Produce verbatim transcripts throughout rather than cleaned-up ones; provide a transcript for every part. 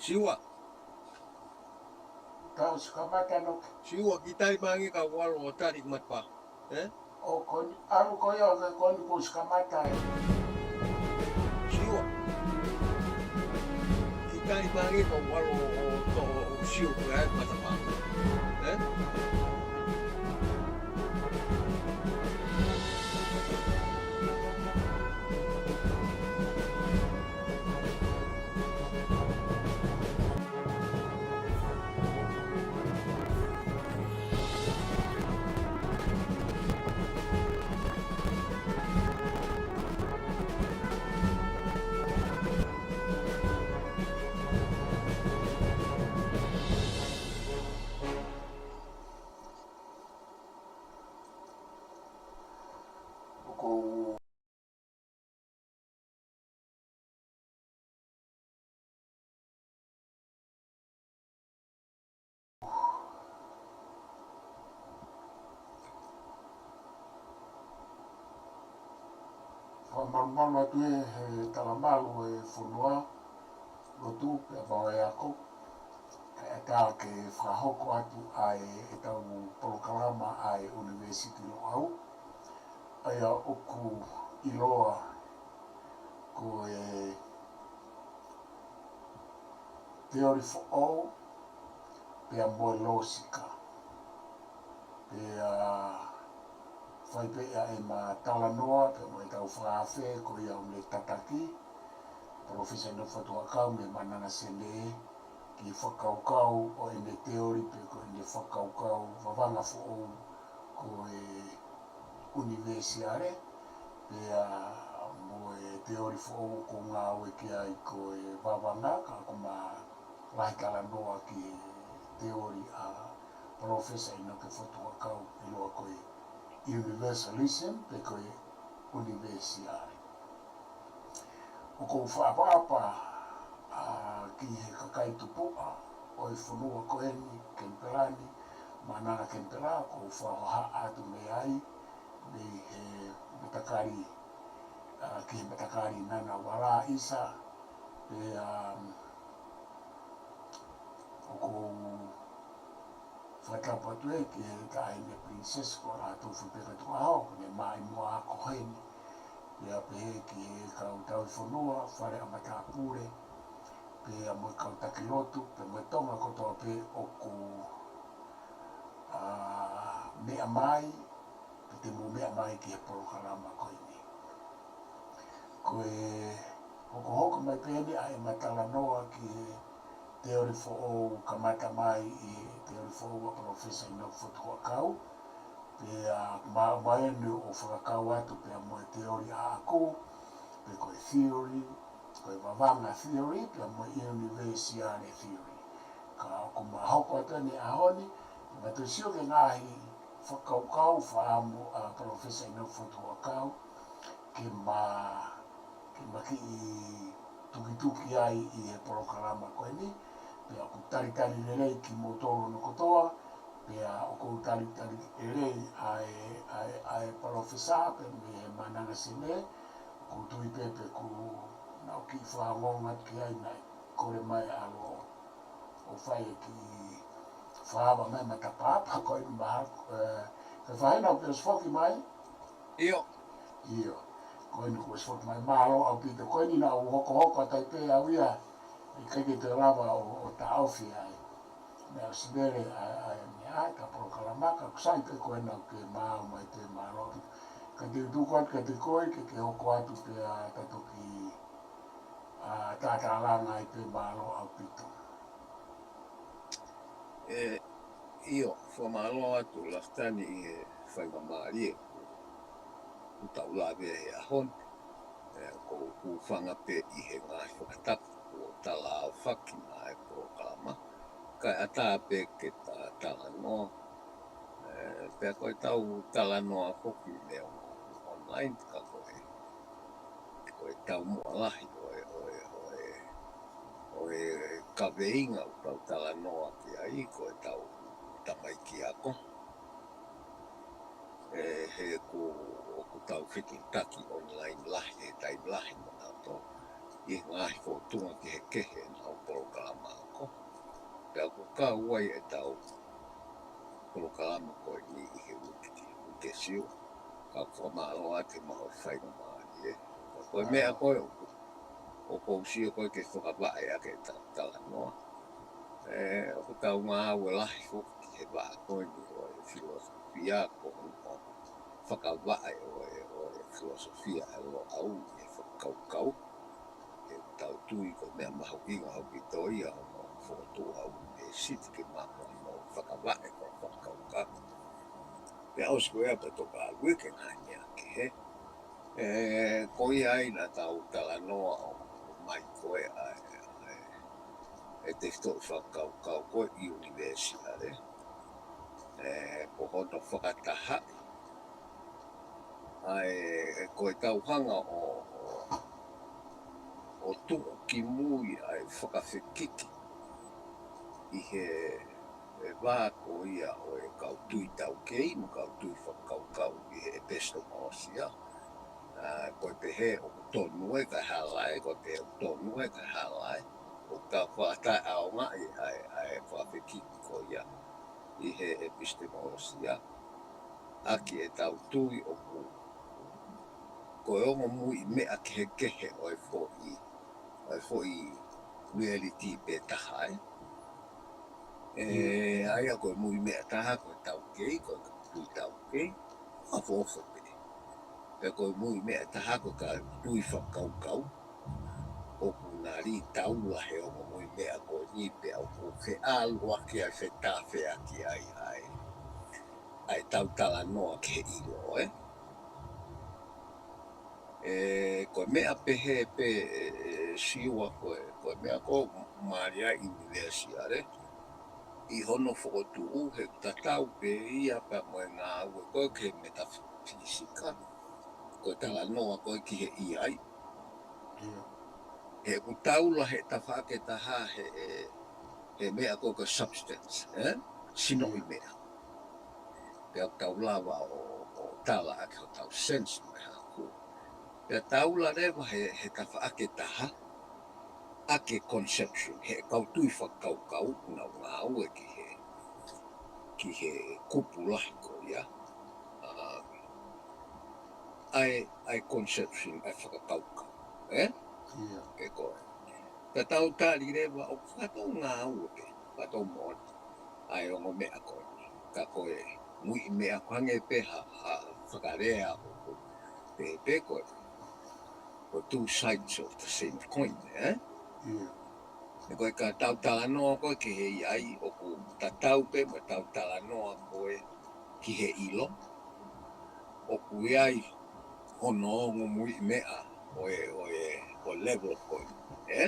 Siua. Tau sikamata no. Siua, kiʻi tali mai ange ka u ʻalu ʻo tali ki matapā. Ē? ʻO ko eni, ʻalu ko ia, ʻo ko eni kuo sikamata ē. Siua. Kiʻi tali mai ange ka u ʻalu ʻo, ʻo, ʻo, ʻo sio ko ē ki matapā. Ē? ʻOku ou fakamalumalu atu ē he talamalu ʻo e fonua, lotu pea mo e ako, kae ʻatā ke fakahoko atu ʻa e, ʻetau polokalama ʻa e ʻUnivēsiti Loʻau, ʻa ia ʻoku ʻiloa ko e teoli foʻou pea mo e lōsika. Pea fai pē ʻa ʻema talanoa pea mo ʻetau fakaafe ko ia ʻoku ne tataki, Palōfesa ʻInoke Fotu Huʻakau mei Maʻananga Senē, ki he fakakaukau ʻo ʻene teoli pe ko ʻene fakakaukau vavanga foʻou ko e ʻunivēsiale, pea mo e teoli foʻou ʻoku ou ngāue ki ai ko e vavanga, ka ʻoku ma lahi talanoa ki he teoli ʻa Palōfesa ʻInoke Fotu Huʻakau ʻiloa ko e universalism pe ko e ʻunivēsiale. ʻOku ou fakaʻapaʻapa, ā, ki he kakai tupuʻa ʻo e fonua ko eni, Kenipela ni, Maʻananga Kenipela, ʻoku ou fakahohaʻa atu mei ai, mei he matakali, ā, ki he matakali Ngunnawal ʻisa, pea, ā, ʻoku ou fakatapu atu ē ki he Taʻahine Princess ko Lātūfuipeka Tukuʻaho, ʻoku ne maʻu muʻa ko heni. Pea pehē ki he kau tauhi fonua, fale ʻa matāpule, pea mo e kau taki lotu, pea mo e Tonga kotoa pē ʻoku, ā, meʻa mai, pea te mou meʻa mai ki he polokalama ko eni. Ko e hokohoko mai pē eni ʻa ʻema talanoa ki he teoli foʻou, kamata mai ʻi he teoli foʻou ʻa Palōfesa ʻInoke Fotu Huʻakau, pea maʻu mai eni ʻo fakakau atu pea mo e teoli ʻaʻaku, pe ko e theory, ko e vavanga theory, pea mo e universal theory. Ka ʻoku ma hoko atu eni he ʻaho ni, ma te sio ki he ngaahi fakakaukau fakaʻamu ʻa Palōfesa ʻInoke Fotu Huʻakau, ke ma, ke ma kiʻi tukituki ai ʻi he polokalama ko eni, pea ʻoku talitali lelei kimoutolu hono kotoa, pea ʻoku ou talitali lelei ʻa e, ʻa e, ʻa e Palōfesa, pea mei he Maʻananga Senē, ʻoku ou tui pē pē ʻoku nau kiʻi fakaongoongo atu ki ai naʻe kole mai ʻa Lō ʻo fai e kiʻi fakaava mai matapā, pea ko e maha, ē, ke fai nau pē ʻosi foki mai. ʻIo. ʻIo. Ko eni kuo ʻosi foki mai, mālō ʻaupito. Ko eni naʻa ku hokohoko atu ai pē au ia, ʻikai ke toe lava ʻo, ʻo taʻofi ai. Meʻa ʻosi lele ʻa, ʻa e meʻa, ʻa e ka polokalama, ka ʻoku sai pē ko ena ke maau mai pē, mālō ʻaupito. Ka te u tuku atu kiate koe, ke ke hoko atu pea ta toki, ā, tatalanga ai pē, mālō ʻaupito. Ē, ʻio, fakamālō atu Lafitani ʻi he faingamālie ʻoku tau lave he ʻaho ni. Ē, ʻoku ou hūfanga pē ʻi he ngaahi fakatapu kuo tala ʻaki maʻá e polokalama, kae ʻatā pē ke ta talanoa. Ē, pea ko ʻetau talanoa foki neongo online ka ko e, ko e taumuʻa lahi ʻo e, ʻo e, ʻo e, ʻo e kaveinga ʻoku tau talanoa ki ai, ko ʻetau tamaiki ako. Ē, he ʻoku, ʻoku tau fitungaki online lahi, he taimi lahi mo nautolu. ʻi he ngaahi fōtunga kehekehe ʻenau polokalama ako. Pea ʻoku kau ai ʻetau polokalama ko eni ʻi he uike, uike Siua. Ka ʻoku fakamālō atu he maʻu faingamālie. Ko e meʻa ko ē ʻoku, ʻoku ou sio ko ē ke fakavaʻe ʻaki ʻetau talanoa. ʻE, ʻoku tau ngāue lahi foki ki he vaʻa ko eni ʻo e filōsofia ko hono fakavaʻe ʻo e, ʻo e filōsofia ʻa e Loʻau ʻi he fakakaukau. He ʻoku tau tui ko e meʻa mahuʻinga ʻaupito ia hono fokotuʻu ʻa e ʻunivēsiti ke maʻu hono fakavaʻe ko e fakakaukau. Pea ʻosi ko ia pea toka ʻalu ke ngaahi meʻa kehe. ʻE, ko ia ai naʻa tau talanoa ʻo mai ko ē ʻa e, ʻa e, ʻe tefitoʻi fakakaukau ko ē ʻi ʻunivēsiale. ʻE, ko hono fakatahaʻi ʻa e, ko e tau hanga ʻo, ʻo, ʻo tuku ki mui ʻa e fakafekiki ʻi he, he vā ko ia ʻo e kau tui taukei mo e kau tui fakakaukau ʻi he ʻepistemolosia. ʻA, ko e pehē ʻoku tonu ē kae hala ē, ko e pehē ʻoku tonu ē kae hala ē. ʻOku tau fakataʻeʻaongaʻi ʻa e, ʻa e fakafekiki ko ia ʻi he ʻepistemolosia ʻaki ʻetau tui ʻoku, ko e ongo mui meʻa kehekehe ʻo e foʻi, ʻo e foʻi reality pē taha ē. ʻE, ʻa ia ko e mui meʻa taha ko e taukei, ko e tui taukei, ʻoku ofo pē. Pea ko e mui meʻa taha ko e kau tui fakakaukau, ʻoku ngali taula he ongo mui meʻa ko eni pea ʻoku feʻalu ʻaki ai, fetafeaki ai ʻa e, ʻa e tau talanoa ki he ʻilo, ē. ʻE, ko e meʻa pehē pē, ʻe, ʻe Siua ko e, ko e meʻa ko ē ʻoku mālie ai ʻi ʻunivēsiale. ʻI hono fokotuʻu he tatau pē ia pea mo e ngāue ko ē ki he metafisika. Ko e talanoa ko ē ki he ʻiai. He ʻoku taula he tafaʻaki ʻe taha he, he, he meʻa ko ē ko e substance, ē? Sinoʻi meʻa. Pea ʻoku tau lava ʻo, ʻo tala ʻaki hotau sense mo e haku. Pea taula leva he, he tafaʻaki ʻe taha ʻaki e conception, he kau tui fakakaukau ʻoku nau ngāue ki he, ki he kupu lahi ko ia. ʻA, ʻa e, ʻa e conception, ʻa e fakakaukau, ē? ʻIo. Pea ko e. Pea tau tali leva ʻoku faʻa tau ngāue pē, faʻa tau moʻoni ʻa e ongo meʻa ko eni. Ka ko e mui meʻa ko ē hangē pē ha, ha fakalea ʻoku pehē pē ko e, ko e two sides of the same coin, ē? ʻIo. He ko e ka tau talanoa ko ē ki he ʻiai ʻoku tatau pē mo e tau talanoa ko ē ki he ʻilo. ʻOku ʻi ai hono ongo mui meʻa ʻo e, ʻo e, ʻo e level ko ē, ē?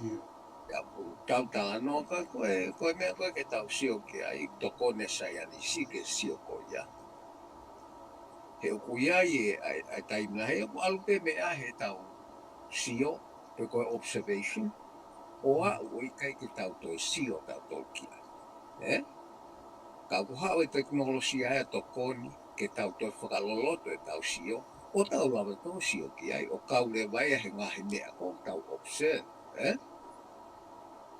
ʻIo. Pea ʻoku tau talanoa ka ko e, ko e meʻa ko ē ke tau sio ki ai, tokoni e saienisi ke sio ko ia. He ʻoku ʻi ai e, ʻa e, ʻa e taimi lahi, ʻoku ʻalu pē meʻa he tau sio, pe ko e observation, ʻo aʻu ʻo ʻikai ke tau toe sio tautolu ki ai. Ē? Ka ʻoku haʻu e tekinolosia ʻe tokoni ke tau toe fakaloloto e tau sio, ʻo tau lava toe sio ki ai, ʻo kau leva ia he ngaahi meʻa ko ē ʻoku tau observe, ē?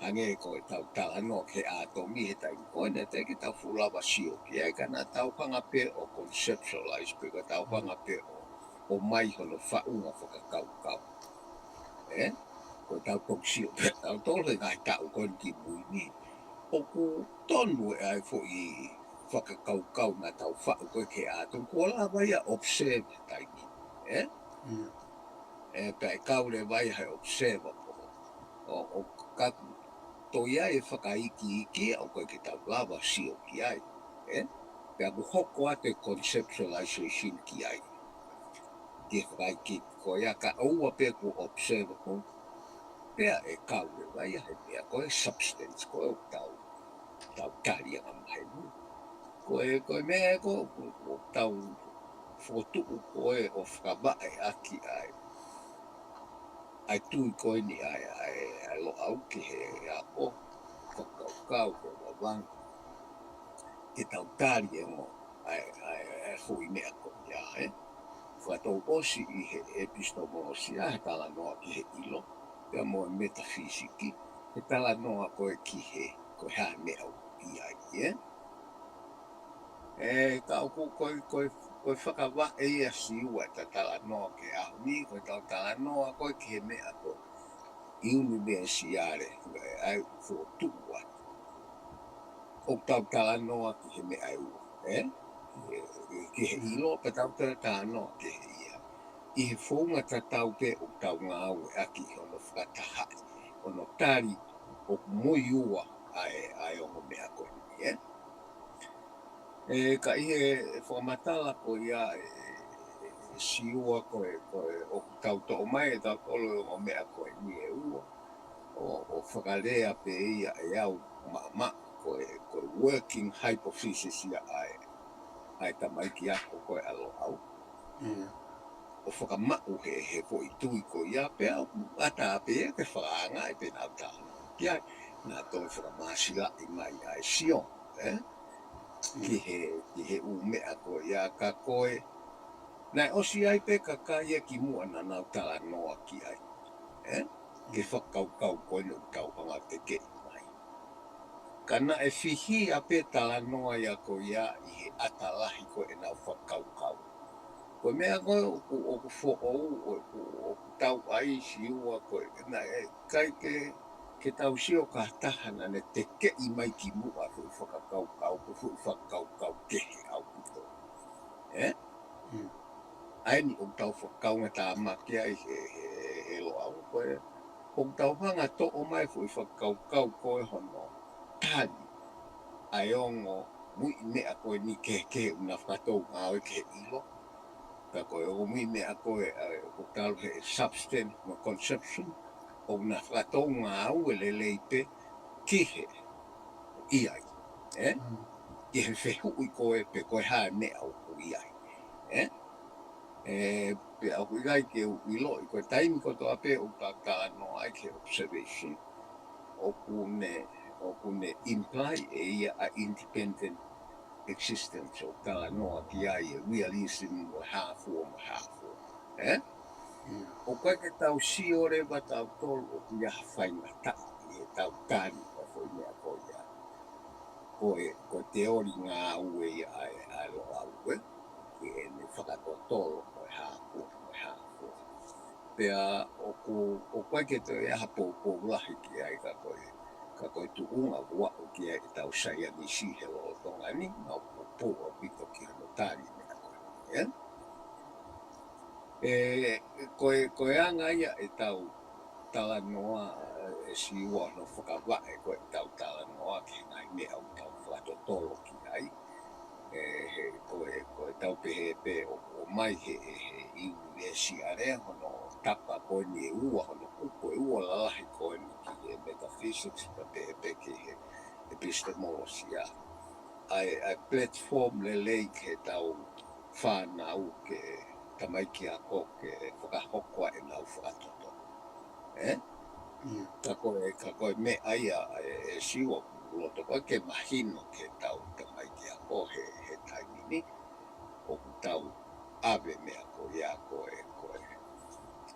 Hangē ko e tau talanoa ki he ʻātomi he taimi ko eni, teʻeki ke tau fuʻu lava sio ki ai, ka naʻa tau hanga pē ʻo conceptualize pe ko e tau hanga pē ʻo, ʻo ʻomai hono faʻunga fakakaukau. Ē? Ko e tau toki sio pē tautolu he ngaahi taʻu ko eni ki mui ni. ʻOku tonu ē ʻa e foʻi fakakaukau naʻa tau faʻu ko ē ki he ʻātomi, kuo lava ia observe he taimi ni. Ē? ʻIo. Ē, pea ʻe kau leva ia he observer ko ē. ʻO, ʻo ka toe ʻi ai e fakaikiiki, ʻoku ʻikai ke tau lava sio ki ai, ē? Pea ʻoku hoko atu e conceptualization ki ai. Ki he fakaikiiki ko ia ka ʻoua pē kuo observe ko ē. Pea ʻe kau leva ia he meʻa ko e substance ko ē ʻoku tau, tau tali angamaheni. Ko e, ko e meʻa ko ē ʻoku, ʻoku tau fokotuʻu ko ē ʻo fakavaʻe ʻaki ai. ʻA e tui ko eni ʻa e, ʻa e, ʻa e Loʻau ki he ako, fakakaukau, ko e vavanga. Ke tau tali e ongo, ʻa e, ʻa e, ʻa e foʻi meʻa ko ia, ē? Fakatouʻosi ʻi he ʻepistemolosia, he talanoa ki he ʻilo, pea mo e metafisiki, he talanoa ko ē ki he, ko e hā e meʻa ʻoku ʻi ai, ē? Ē, ka ʻoku ko e, ko e, ko e fakavaʻe ia ʻa Siua ʻeta talanoa ki he ʻaho ni, ko ʻetau talanoa ko ē ki he meʻa ko e ʻunivēsiale, ʻa ia ʻoku fokotuʻu atu. ʻOku tau talanoa ki he meʻa ʻe ua, ē? Ki he, ki he ʻilo, pea tau toe talanoa ki he ia. ʻI he founga tatau pē ʻoku tau ngāueʻaki hono fakatahaʻi, hono tali ʻoku muiua ʻa e, ʻa e ongo meʻa ko eni, ē? Ē, ka ʻi he fakamatala ko ia ē, ē, Siua ko ē, ko ē ʻoku tau toʻo mai ʻe tautolu e ongo meʻa ko eni ʻe ua, ʻo, ʻo fakalea pē ia ʻe au maʻamaʻa ko e, ko e working hypothesis ia ʻa e, ʻa e tamaiki ako ko ē ʻa Loʻau. ʻIo. ʻO fakamaʻu he, he foʻi tui ko ia pea ʻoku ʻatā pē ke fakaangaʻi pē ʻenau talanoa ki ai, naʻa toe fakamāsilaʻi mai ʻa e Sio, ē? Ki he, ki he ʻū meʻa ko ia ka ko e, naʻe ʻosi ʻi ai pē kakai ia kimuʻa naʻa nau talanoa ki ai, ē? Ke fakakaukau ko eni ʻoku tau hanga ʻo tekeʻi mai. Ka naʻe fihia pē talanoa ia ko ia ʻi he ʻata lahi ko ē ʻenau fakakaukau. Ko e meʻa ko ē ʻoku, ʻoku foʻou, ʻoku, ʻoku tau ʻai Siua ko ē, naʻe ʻikai ke, ke tau sio ki ha taha naʻa ne tekeʻi mai kimuʻa foʻi fakakaukau, ko e foʻi fakakaukau kehe ʻaupito. Ē? Mm. ʻA eni ʻoku tau fakakaungatāmaki ai he, he, he Loʻau ko ē. ʻOku tau hanga ʻo toʻo mai foʻi fakakaukau ko ē hono tali ʻa e ongo muiʻi meʻa ko eni kehekehe ʻoku na fakatou ngāue ki he ʻilo. Ka ko e ongo muiʻi meʻa ko ē, ʻa e, ʻoku talu he substance mo conception, ʻoku na fakatou ngāue lelei pē ki he ʻi ai, ē? Mm. Ki he fehuʻi ko ē pe ko e hā e meʻa ʻoku ʻi ai, ē? Ē, pea ʻoku ʻikai ke u ʻiloʻi, ko e taimi kotoa pē ʻoku tau talanoa ai ki he observation, ʻoku ne, ʻoku ne imply ʻe ia ʻa e independent existence, ʻoku talanoa ki ai e realism mo e hā fua mo e hā fua, ē? Mm. ʻOku ʻikai ke tau sio leva tautolu ʻoku ʻi ai ha faingataʻa ʻi heʻetau tali ʻa e foʻi meʻa ko ia. Ko e, ko e teoli ngāue ia ʻa e, ʻa e Loʻau, ē? Ki heʻene fakatotolo mo e hā fua, mo e hā fua. Pea ʻoku, ʻoku ʻikai ke toe ʻi ai ha poupou lahi ki ai ka ko e, ka ko e tuʻunga ʻoku aʻu ki ai ʻetau saienisi he lolotonga ni, naʻa nau poupou ʻaupito ki hono tali meʻa ko eni, ē? Ē, ko e, ko e anga ia ʻetau talanoa, ē, Siua, hono fakavaʻe ko ē ʻetau talanoa ki he ngaahi meʻa ʻoku tau fakatotolo ki ai. Ē, he, ko e, ko ʻetau pehē pē ʻoku ʻomai he, he, he ʻunivēsiale hono tapa ko eni ʻe ua, hono kupu ʻe ua lalahi ko eni ki he metaphysics, pea pehē pē ki he epistemolosia. ʻA e, ʻa e platform lelei ke tau fānau ke tamaiki ako ke fakahoko ai ʻenau fakatotolo. Ē? Mm. Ka ko e, ka ko e meʻa ia ʻe, ʻe Siua ʻoku loto ko ē ke mahino ki heʻetau tamaiki ako he, he taimi ni, ʻoku tau ʻave meʻa ko ia ko e, ko e,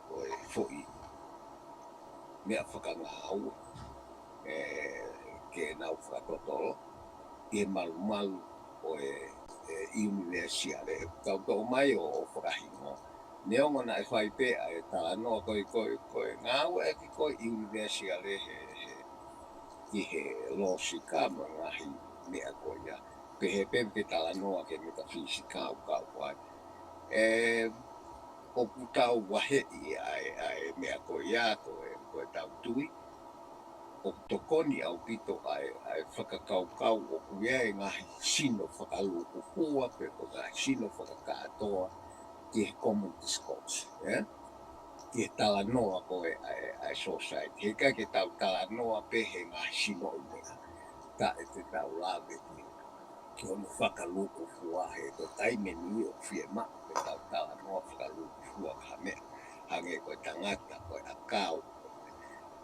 ko e foʻi meʻa fakangāue, ē, ke nau fakatotolo ʻi he malumalu ʻo e, e ʻunivēsiale. Tau toʻo mai ʻo, ʻo fakahingoa. Neongo naʻe fai pē ʻa e talanoa ko ē, ko e, ko e ngāueʻaki ko ē ʻunivēsiale he, he, ki he lōsika mo e ngaahi meʻa ko ia. Pehē pē ke talanoa ki he metafisika ʻo kau ai. Ē, ʻoku tau vaheʻi ʻa e, ʻa e meʻa ko ia, ko e, ko ʻetau tui. ʻOku tokoni ʻaupito ʻa e, ʻa e fakakaukau ʻoku ʻi ai e ngaahi sino fakalūkufua, pe ko e ngaahi sino fakakātoa ki he common discourse, ē? Ki he talanoa ko ē ʻa e, ʻa e society. Heʻikai ke tau talanoa pē he ngaahi sino ʻi meʻa. Taʻe te tau lave ki, ki hono fakalūkufua he ko e taimi ʻe niʻihi ʻoku fiemaʻu ke tau talanoa fakalūkufua ki ha meʻa. Hangē ko e tangata, ko e ʻakau.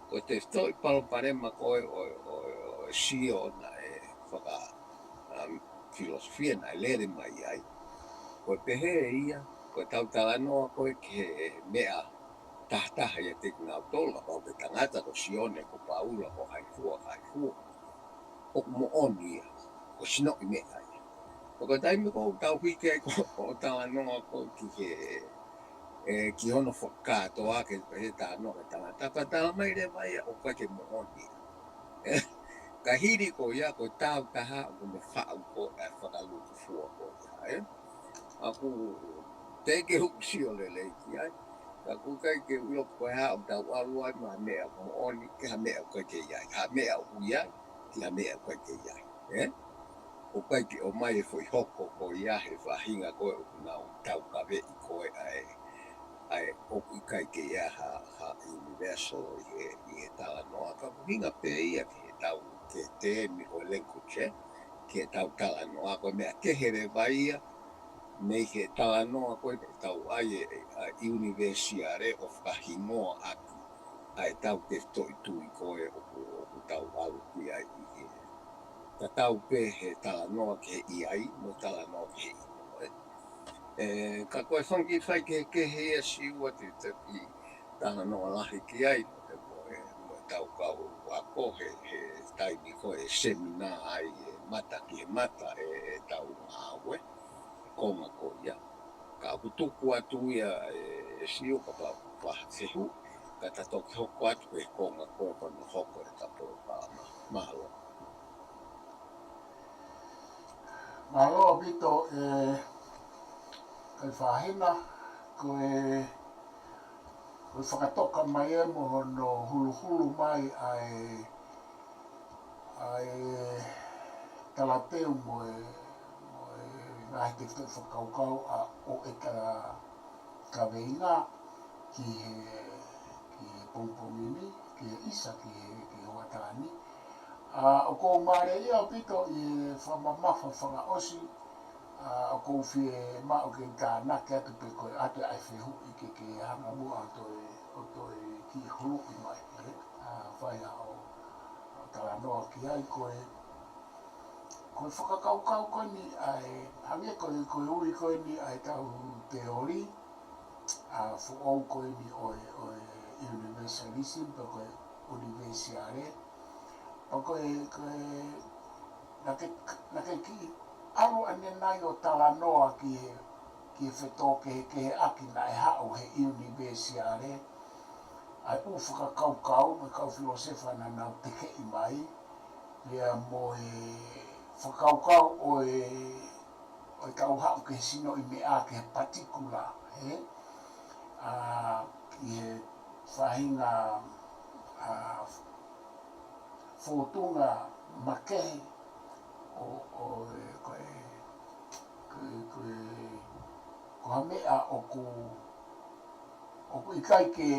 Ko e tefitoʻi palopalema ko ē ʻo, ʻo, ʻo e Sio naʻe faka, um, filosofia naʻe lele mai ai. Ko e pehē ia, Ko e tau talanoa ko ē ki he meʻa tahataha ʻiate kinautolu, kapau ko e tangata ko Sione, ko Paula, ko hai fua, hai fua. ʻOku moʻoni ia, ko e sinoʻi meʻa ia. Ko e taimi ko ē ʻoku tau hiki ai ko ē ʻo talanoa ko ē ki he, ē, ki hono fakakātoa ke, ke talanoa ki he tangata. Pea tala mai leva ia ʻoku ʻikai ke moʻoni ia. Ka hili ko ia, ko e tau taha ʻoku ne faʻu ko ē ʻa e fakalūkufua ko ia, ē? ʻOku teʻeki ke u sio lelei ki ai. Ka ʻoku ʻikai ke u ʻilo ko e hā ʻoku tau ʻalu ai mei ha meʻa ʻoku moʻoni ki ha meʻa ʻoku ʻikai ke ʻi ai. Ha meʻa ʻoku ʻi ai ki ha meʻa ʻoku ʻikai ke ʻi ai, ē? ʻOku ʻikai ke ʻomai e foʻi hoko ko ia he faʻahinga ko ē ʻoku nau taukaveʻi ko ē ʻa e, ʻa e ʻoku ʻikai ke ʻi ai ha, ha universal ʻi he, ʻi he talanoa. Ka ʻoku ʻuhinga pē ia ki he tau, ki he teemi ʻo e language, ē? Ki he tau talanoa, ko e meʻa kehe leva ia mei he talanoa ko ē ʻoku tau ʻai e, ʻa e ʻunivēsiale ʻo fakahingoa ʻaki ʻa e tau tefitoʻi tui ko ē ʻoku, ʻoku tau ʻalu ki ai ʻi he tatau pē he talanoa ki he ʻi ai, mo e talanoa ki he ʻi muʻa, ē. Ē, ka ko e fanga kiʻi faikehekehe ia Siua te u toki talanoa lahi ki ai, mo e, mo e, mo e tau kau ako he, he taimi ko ē ʻe seminā ai e mata ki he mata e, e tau ngāue, konga ko ia. Ka ʻoku tuku atu ia ē Siua kapau ʻoku faʻa fehuʻi, ka ta toki hoko atu ki he konga ko ē ko hono hoko e ta polokalama. Mālō. Mālō ʻaupito ē, Kaifahina, ko e, ko e fakatoka mai ē mo hono huluhulu mai ʻa e, ʻa e talateu mo e, mo e ngaahi tefitoʻi fakakaukau ʻa ʻo e tala kaveinga ki he, ki he pongipongi ni, ki he ʻisa, ki he, ki he hoʻatā ni. ʻA, ʻoku ou mālieʻia ʻaupito ʻi he fakamamafa fakaʻosi, ʻa, ʻoku ou fiemaʻu ke u tānaki atu pē ko e ʻoatu ʻa e fehuʻi ke, ke hanga muʻa ʻo toe, ʻo toe kiʻi huluʻi mai, ē? ʻA, fai haʻo, haʻo talanoa ki ai ko e, ko e fakakaukau ko eni ʻa e, hangē ko e, ko e ui ko eni ʻa e tau teoli, ʻa, foʻou ko eni ʻo e, ʻo e universalism, pe ko e ʻunivēsiale. Pea ko e, ko e, naʻa ke, naʻa ke kiʻi ʻalu ʻanenai ʻo talanoa ki he, ki he fetōkehekeheʻaki naʻe haʻu he ʻunivēsiale, ʻa e ʻū fakakaukau mo e kau filōsefa naʻa nau tekeʻi mai, pea mo e fakakaukau ʻo e, ʻo e tau haʻu ki he sinoʻi meʻa, ki he particular, ē? ʻA, ki he faʻahinga, ʻa, fōtunga makehe ʻo, ʻo e, ko e, ko e, ko e, ko ha meʻa ʻoku, ʻoku ʻikai ke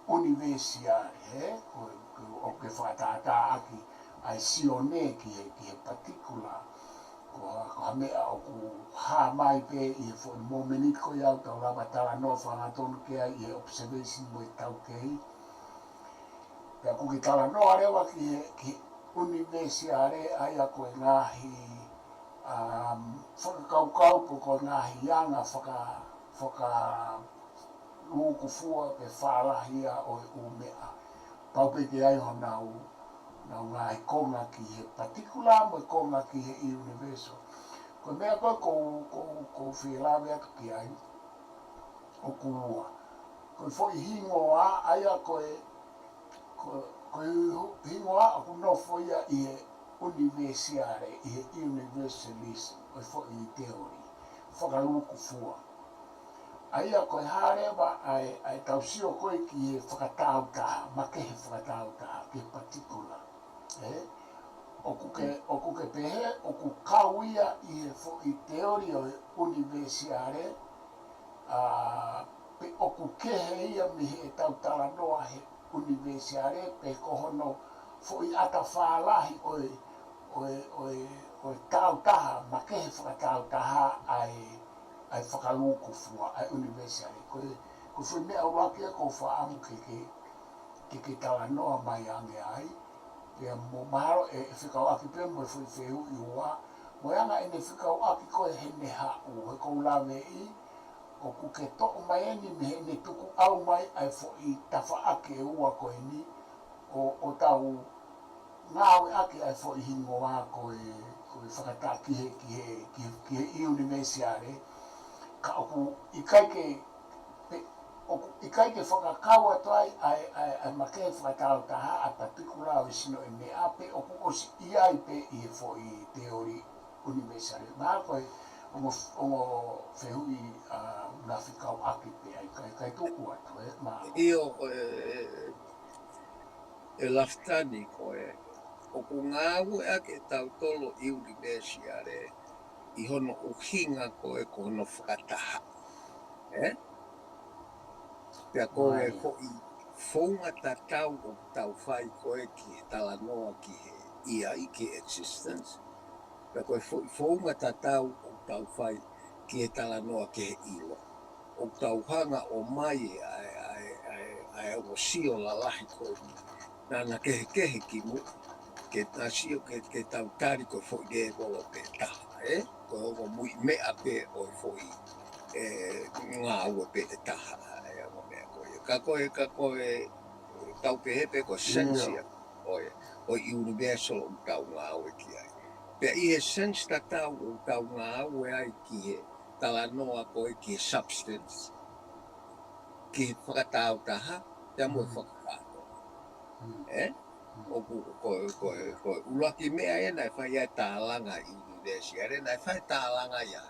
ʻunivēsiale, ē? Ko e, ko e, ʻoku ke fakatātā ʻaki ʻa e Sione ki he, ki he particular. Ko ha, ko ha meʻa ʻoku hā mai pē ʻi he foʻi momeniti ko ia ʻoku tau lava talanoa fakahangatonu ki ai ʻi he observation mo e taukei. Pea ʻoku ke talanoa leva ki he, ki he ʻunivēsiale ʻa ia ko e ngaahi, um, fakakaukau pe ko e ngaahi anga faka-, fakalūkufua pe fālahi ia ʻo e ʻū meʻa. Pau pē ke ʻi ai honau, honau ngaahi konga ki he particular mo e konga ki he universal. Ko e meʻa ko ē ʻoku ou, ʻoku ou, ʻoku ou fie lave atu ki ai, ʻoku ua. Ko e foʻi hingoa, ʻa ia ko e, ko, ko e hu-, hingoa ʻoku nofo ia ʻi he ʻunivēsiale, ʻi he universalism, ko e foʻi teoli fakalūkufua. ʻA ia ko e hā leva ʻa e, ʻa e tau sio ko ē ki he fakatāutaha, makehe fakatāutaha, ki he particular. Ē? ʻOku ke, ʻoku ke pehē, ʻoku kau ia ʻi he foʻi teoli ʻo e ʻunivēsiale, ʻa, pe ʻoku kehe ia mei heʻetau talanoa he ʻunivēsiale, pe ko hono foʻi ʻata fālahi ʻo e, ʻo e, ʻo e, ʻo e tāutaha, makehe fakatāutaha ʻa e, ʻa e fakalūkufua, ʻa e ʻunivēsiale. Ko e, ko e foʻi meʻa ʻuluaki ia ʻoku ou fakaʻamu ke, ke, ke, ke talanoa mai ange ai. Pea mo mahalo ʻe, ʻe fekauʻaki pē mo e foʻi fehuʻi ua, mo e anga ʻene fekauʻaki ko ē heʻene haʻu, he ʻoku ou laveʻi, ʻoku ke toʻo mai eni mei heʻene tukuʻau mai ʻa e foʻi tafaʻaki ʻe ua ko eni, ʻo, ʻo tau ngāueʻaki ʻa e foʻi hingoa ko e, ko e fakataha ki he, ki he, ki he, ki he ʻunivēsiale, ka ʻoku ʻikai ke, pe, ʻoku ʻikai ke fakakau atu ai ʻa e, ʻa e, ʻa e makehe fakataautaha ʻa e patikula ʻo e sino ʻo e meʻa, pe ʻoku ʻosi ʻi ai pē ʻi he foʻi teoli ʻunivēsiale. Mahalo ko e ongo, ongo fehuʻi ʻa Lafi kau ʻaki pē ai, ʻikai, ʻikai tuku atu, ē, mahalo. ʻIo, ko e, ʻe Lafitani ko e, ʻoku ngāueʻaki ʻetautolu ʻi ʻunivēsiale ʻi hono ʻuhinga ko e ko hono fakataha. Ē? Pea ko e Mālie. Foʻi founga tatau ʻoku tau fai ko e ki he talanoa ki he ʻi ai, ki he existence. Pea ko e foʻi founga tatau ʻoku tau fai ki he talanoa ki he ʻilo. ʻOku tau hanga ʻo ʻomai ʻa e, ʻa e, ʻa e, ʻa e ongo sio lalahi ko eni. Naʻa na kehekehe ki muʻa, ke ta sio ke, ke tau tali ko e foʻi lēvolo pē taha, ē? Ko e ongo muiʻi meʻa pē ʻo e foʻi, ē, ngāue pē ʻe taha, ē, ongo meʻa ko ia. Ka ko e, ka ko e, tau pehē pē ko e sense ʻIo. ia, ʻo e, ʻo e universal ʻoku tau ngāue ki ai. Pea ʻi he sense tatau ʻoku tau ngāue ai ki he talanoa ko e ki he substance, ki he fakataautaha, pea mo e Mm. fakakātoa. Mm. Ē? Mm. ʻOku, ko, ko, ko e ʻuluaki meʻa ia naʻe fai ai e tālanga ʻi ʻunivēsiale, naʻe fai e tālanga ia.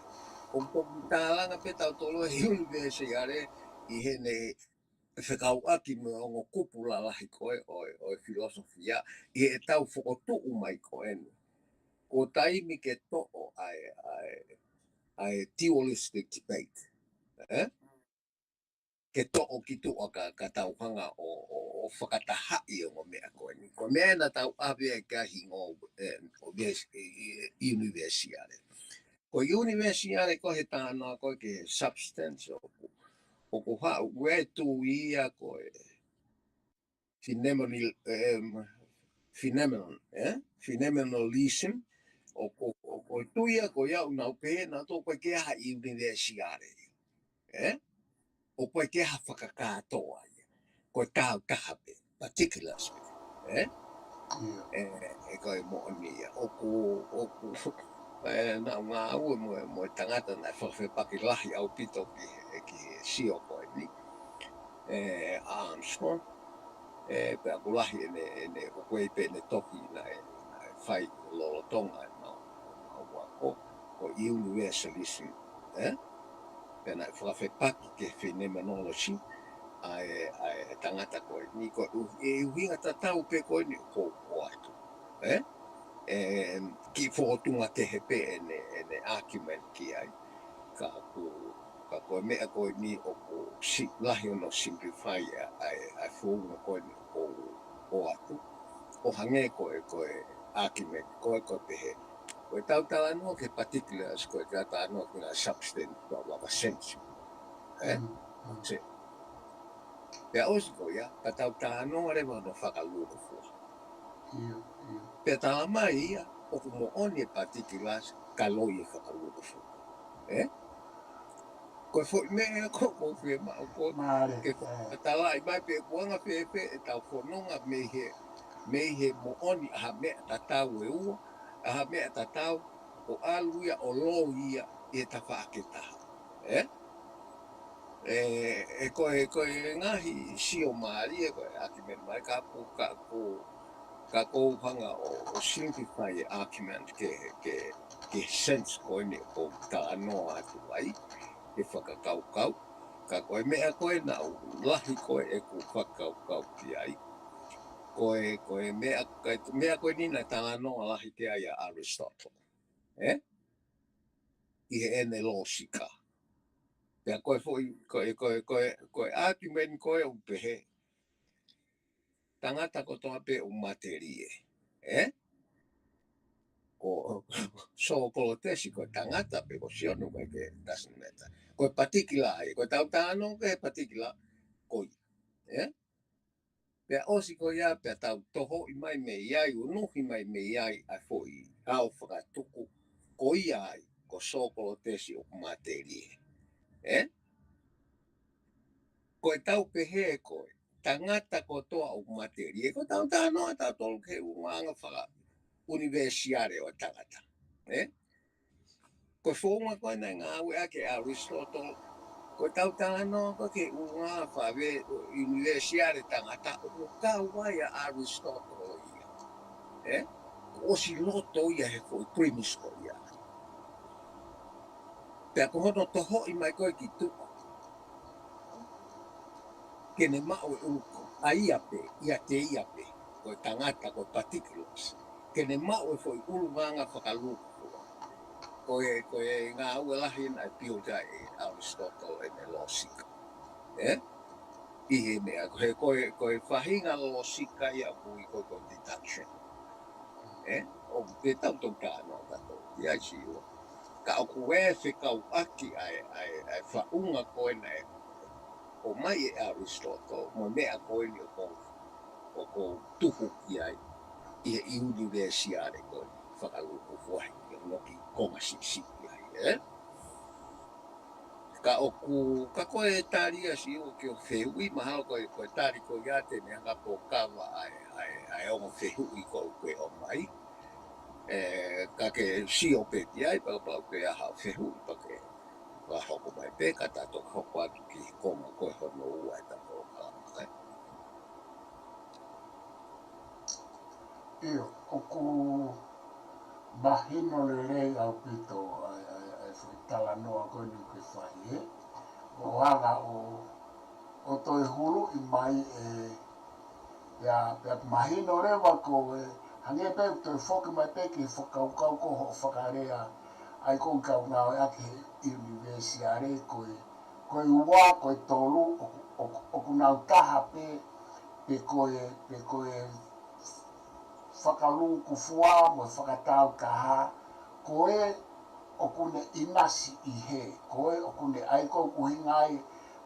ʻOku toki tālanga pē tautolu ʻi ʻunivēsiale ʻi heʻene fekauʻaki mo e ongo kupu lalahi ko e, ʻo e, ʻo e filosofia, ʻi heʻetau fokotuʻu mai ko eni. Ko e taimi ke toʻo ʻa e, ʻa e, ʻa e dualistic debate. Ē? Ke toʻo ki tuʻa ka, ka tau hanga ʻo, ʻo, ʻo fakatahaʻi ongo meʻa ko eni. Ko e meʻa naʻa tau ʻave ai ki he hingoa, ē, ʻo ves-, ʻi, ʻi, ʻunivēsiale. Ko e ʻunivēsiale ko e he tānaki ko e ki he substance ʻoku, ʻoku haʻu ʻe tui ia ko e phenomenal-, em, phenomenon, ē? Phenomenalism, ʻoku, ʻoku, ʻoku tui ia ko ia ʻoku nau pehē naʻa tō ko e ke aha ʻi ʻunivēsiale. Ē? ʻOku ʻikai ke ha fakakātoa ia. Ko e taautaha pē, particulars pē. Ē? ʻIo. Ē, ʻe ko e moʻoni ia. ʻOku, ʻoku, ē, naʻa ku ngāue mo e, mo e tangata naʻe fakafepaki lahi ʻaupito ki he, ki he sio ko eni. Ē, Armstrong. Ē, pea ʻoku lahi ʻene, ʻene, ʻoku ʻi ai pē ʻene tohi naʻe, naʻe fai lolotonga ʻemau, ʻemau ako, ko e universalism, ē? Pea naʻe fakafepaki ki he phenomenology, ʻa e, ʻa e tangata ko eni, ko e ʻu-, ʻe ʻuhinga tatau pē ko eni ʻoku ou ʻoatu, ē? Ē, kiʻi fokotuʻunga kehe pē ʻene, ʻene argument ki ai. Ka ʻoku, ka ko e meʻa ko eni ʻoku si-, lahi hono simplify ʻa, ʻa e, ʻa e founga ko eni ʻoku ou ʻoatu. ʻO hangē ko e, ko e argument, ko e, ko e pehē. Ko ʻetau talanoa ki he particulars, ko ʻetau talanoa ki he substance, ko e lava sense. Ē? Mm, mm. Se. Pea ʻosi ko ia, ka tau talanoa leva hono fakalūkufua. ʻIo, ʻio. Pea tala mai ia, ʻoku moʻoni e particulars, ka loi e fakalūkufua. Ē? Ko e foʻi meʻa ia ko, ko fiemaʻu ko, Mālie, ke ē. fakatalaʻi mai pe ʻoku anga fēfē ʻetau fononga mei he, mei he moʻoni ʻa ha meʻa tatau ʻe ua, ʻa ha meʻa tatau, ʻo ʻalu ia, ʻo loi ia, ʻi he tafaʻaki ʻe taha. Ē? Ē, ē, ko e, ko e ngaahi sio mālie, ko e argument mai ka ʻoku, ka ʻoku, ka ʻoku ou hanga ʻo, ʻo simplify e argument ke, ke, ke sense ko eni ʻoku ou talanoa atu ai, ke fakakaukau. Ka ko e meʻa ko ē naʻa ku lahi ko ē ʻeku fakakaukau ki ai. Ko e, ko e meʻa, ko e meʻa ko eni naʻe talanoa lahi ki ai ʻa Aristotle. Ē? ʻI heʻene lōsika. Pea ko e foʻi, ko e, ko e, ko e, ko e argument ko ē ʻoku pehē. Tangata kotoa pē ʻoku matelie. Ē? Ko Sokolotesi ko e tangata pe ko Sione ko e ke doesn't matter. Ko e particular ai, ko ʻetau talanoa ki he particular ko ia. Ē? Pea ʻosi ko ia, pea tau tohoʻi mai mei ai, unuhi mai mei ai, ʻa e foʻi ʻao fakatuku, ko ia ai, ko Sokolotesi ʻoku matelie. Ē? Ko e tau pehē ko e tangata kotoa ʻoku matelie. Ko e tau talanoa tautolu ki he ʻulungaanga faka-ʻunivēsiale ʻo e tangata. Ē? Ko e founga ko ē naʻe ngāueʻaki ʻe ʻAlisitōtolo. Ko e tau talanoa ko ē ki he ʻulungaanga faka-ʻunivēsiale tangata ʻoku kau ai ʻa ʻAlisitōtolo ia. Ē? Kuo ʻosi loto ia he foʻi premise ko ia. Pea ko hono tohoʻi mai ko ē ki tuʻa. Ke ne maʻu e ʻuluko, ʻa ia pē, ʻiate ia pē, ko e tangata, ko e particulars. Ke ne maʻu e foʻi ʻulungaanga fakalūkufua. Ko e, ko e ngāue lahi naʻe build ai ʻe ʻAlisitōtolo ʻene lōsika. Ē? ʻI he meʻa, ko e, ko e, ko e faʻahinga lōsika ia ʻoku ui ko e, ko e deduction. Ē? ʻOku te tau tau talanoa tautolu, ia si ua. Ka ʻoku ʻi ai e fekauʻaki ʻa e, ʻa e, ʻa e faʻunga ko ē naʻe ʻomai ʻe ʻAlisitōtolo, mo e meʻa ko eni ʻoku ou, ʻoku ou tuku ki ai, ʻi he ʻunivēsiale ko eni, fakalūkufua ʻi he noki konga siʻisiʻi ai, ē? Ka ʻoku, ka ko e tali ia si ua ki hoʻo fehuʻi, mahalo ko e, ko e tali ko ia te ne hanga ʻo kava ʻa e, ʻa e, ʻa e ongo fehuʻi ko ē ʻoku ke ʻomai. Ē, ka ke sio pē ki ai, pea kapau ʻoku ʻi ai haʻo fehuʻi, pea ke, pea hoko mai pē, ka ta toki hoko atu ki he konga ko ē hono ua ʻeta polokalama, ē. ʻIo, ʻoku mahino lelei ʻaupito ʻa e, ʻa e, ʻa e foʻi talanoa ko eni ʻoku ke fai, ē? ʻO hanga ʻo, ʻo toe huluʻi mai ē, pea, pea mahino leva ko e, hangē pē ʻoku toe foki mai pē ki he fakakaukau ko hoʻo fakalea, ʻa ia ʻoku ou kau ngāueʻaki he ʻunivēsiale ko e, ko e ua, ko e tolu, ʻoku, ʻoku, ʻoku nau taha pē, pe ko e, pe ko e fakalūkufua mo e fakatāutaha, ko ē ʻoku ne ʻinasi ʻi hē, ko ē ʻoku ne ʻai ko ē ʻuhinga ai,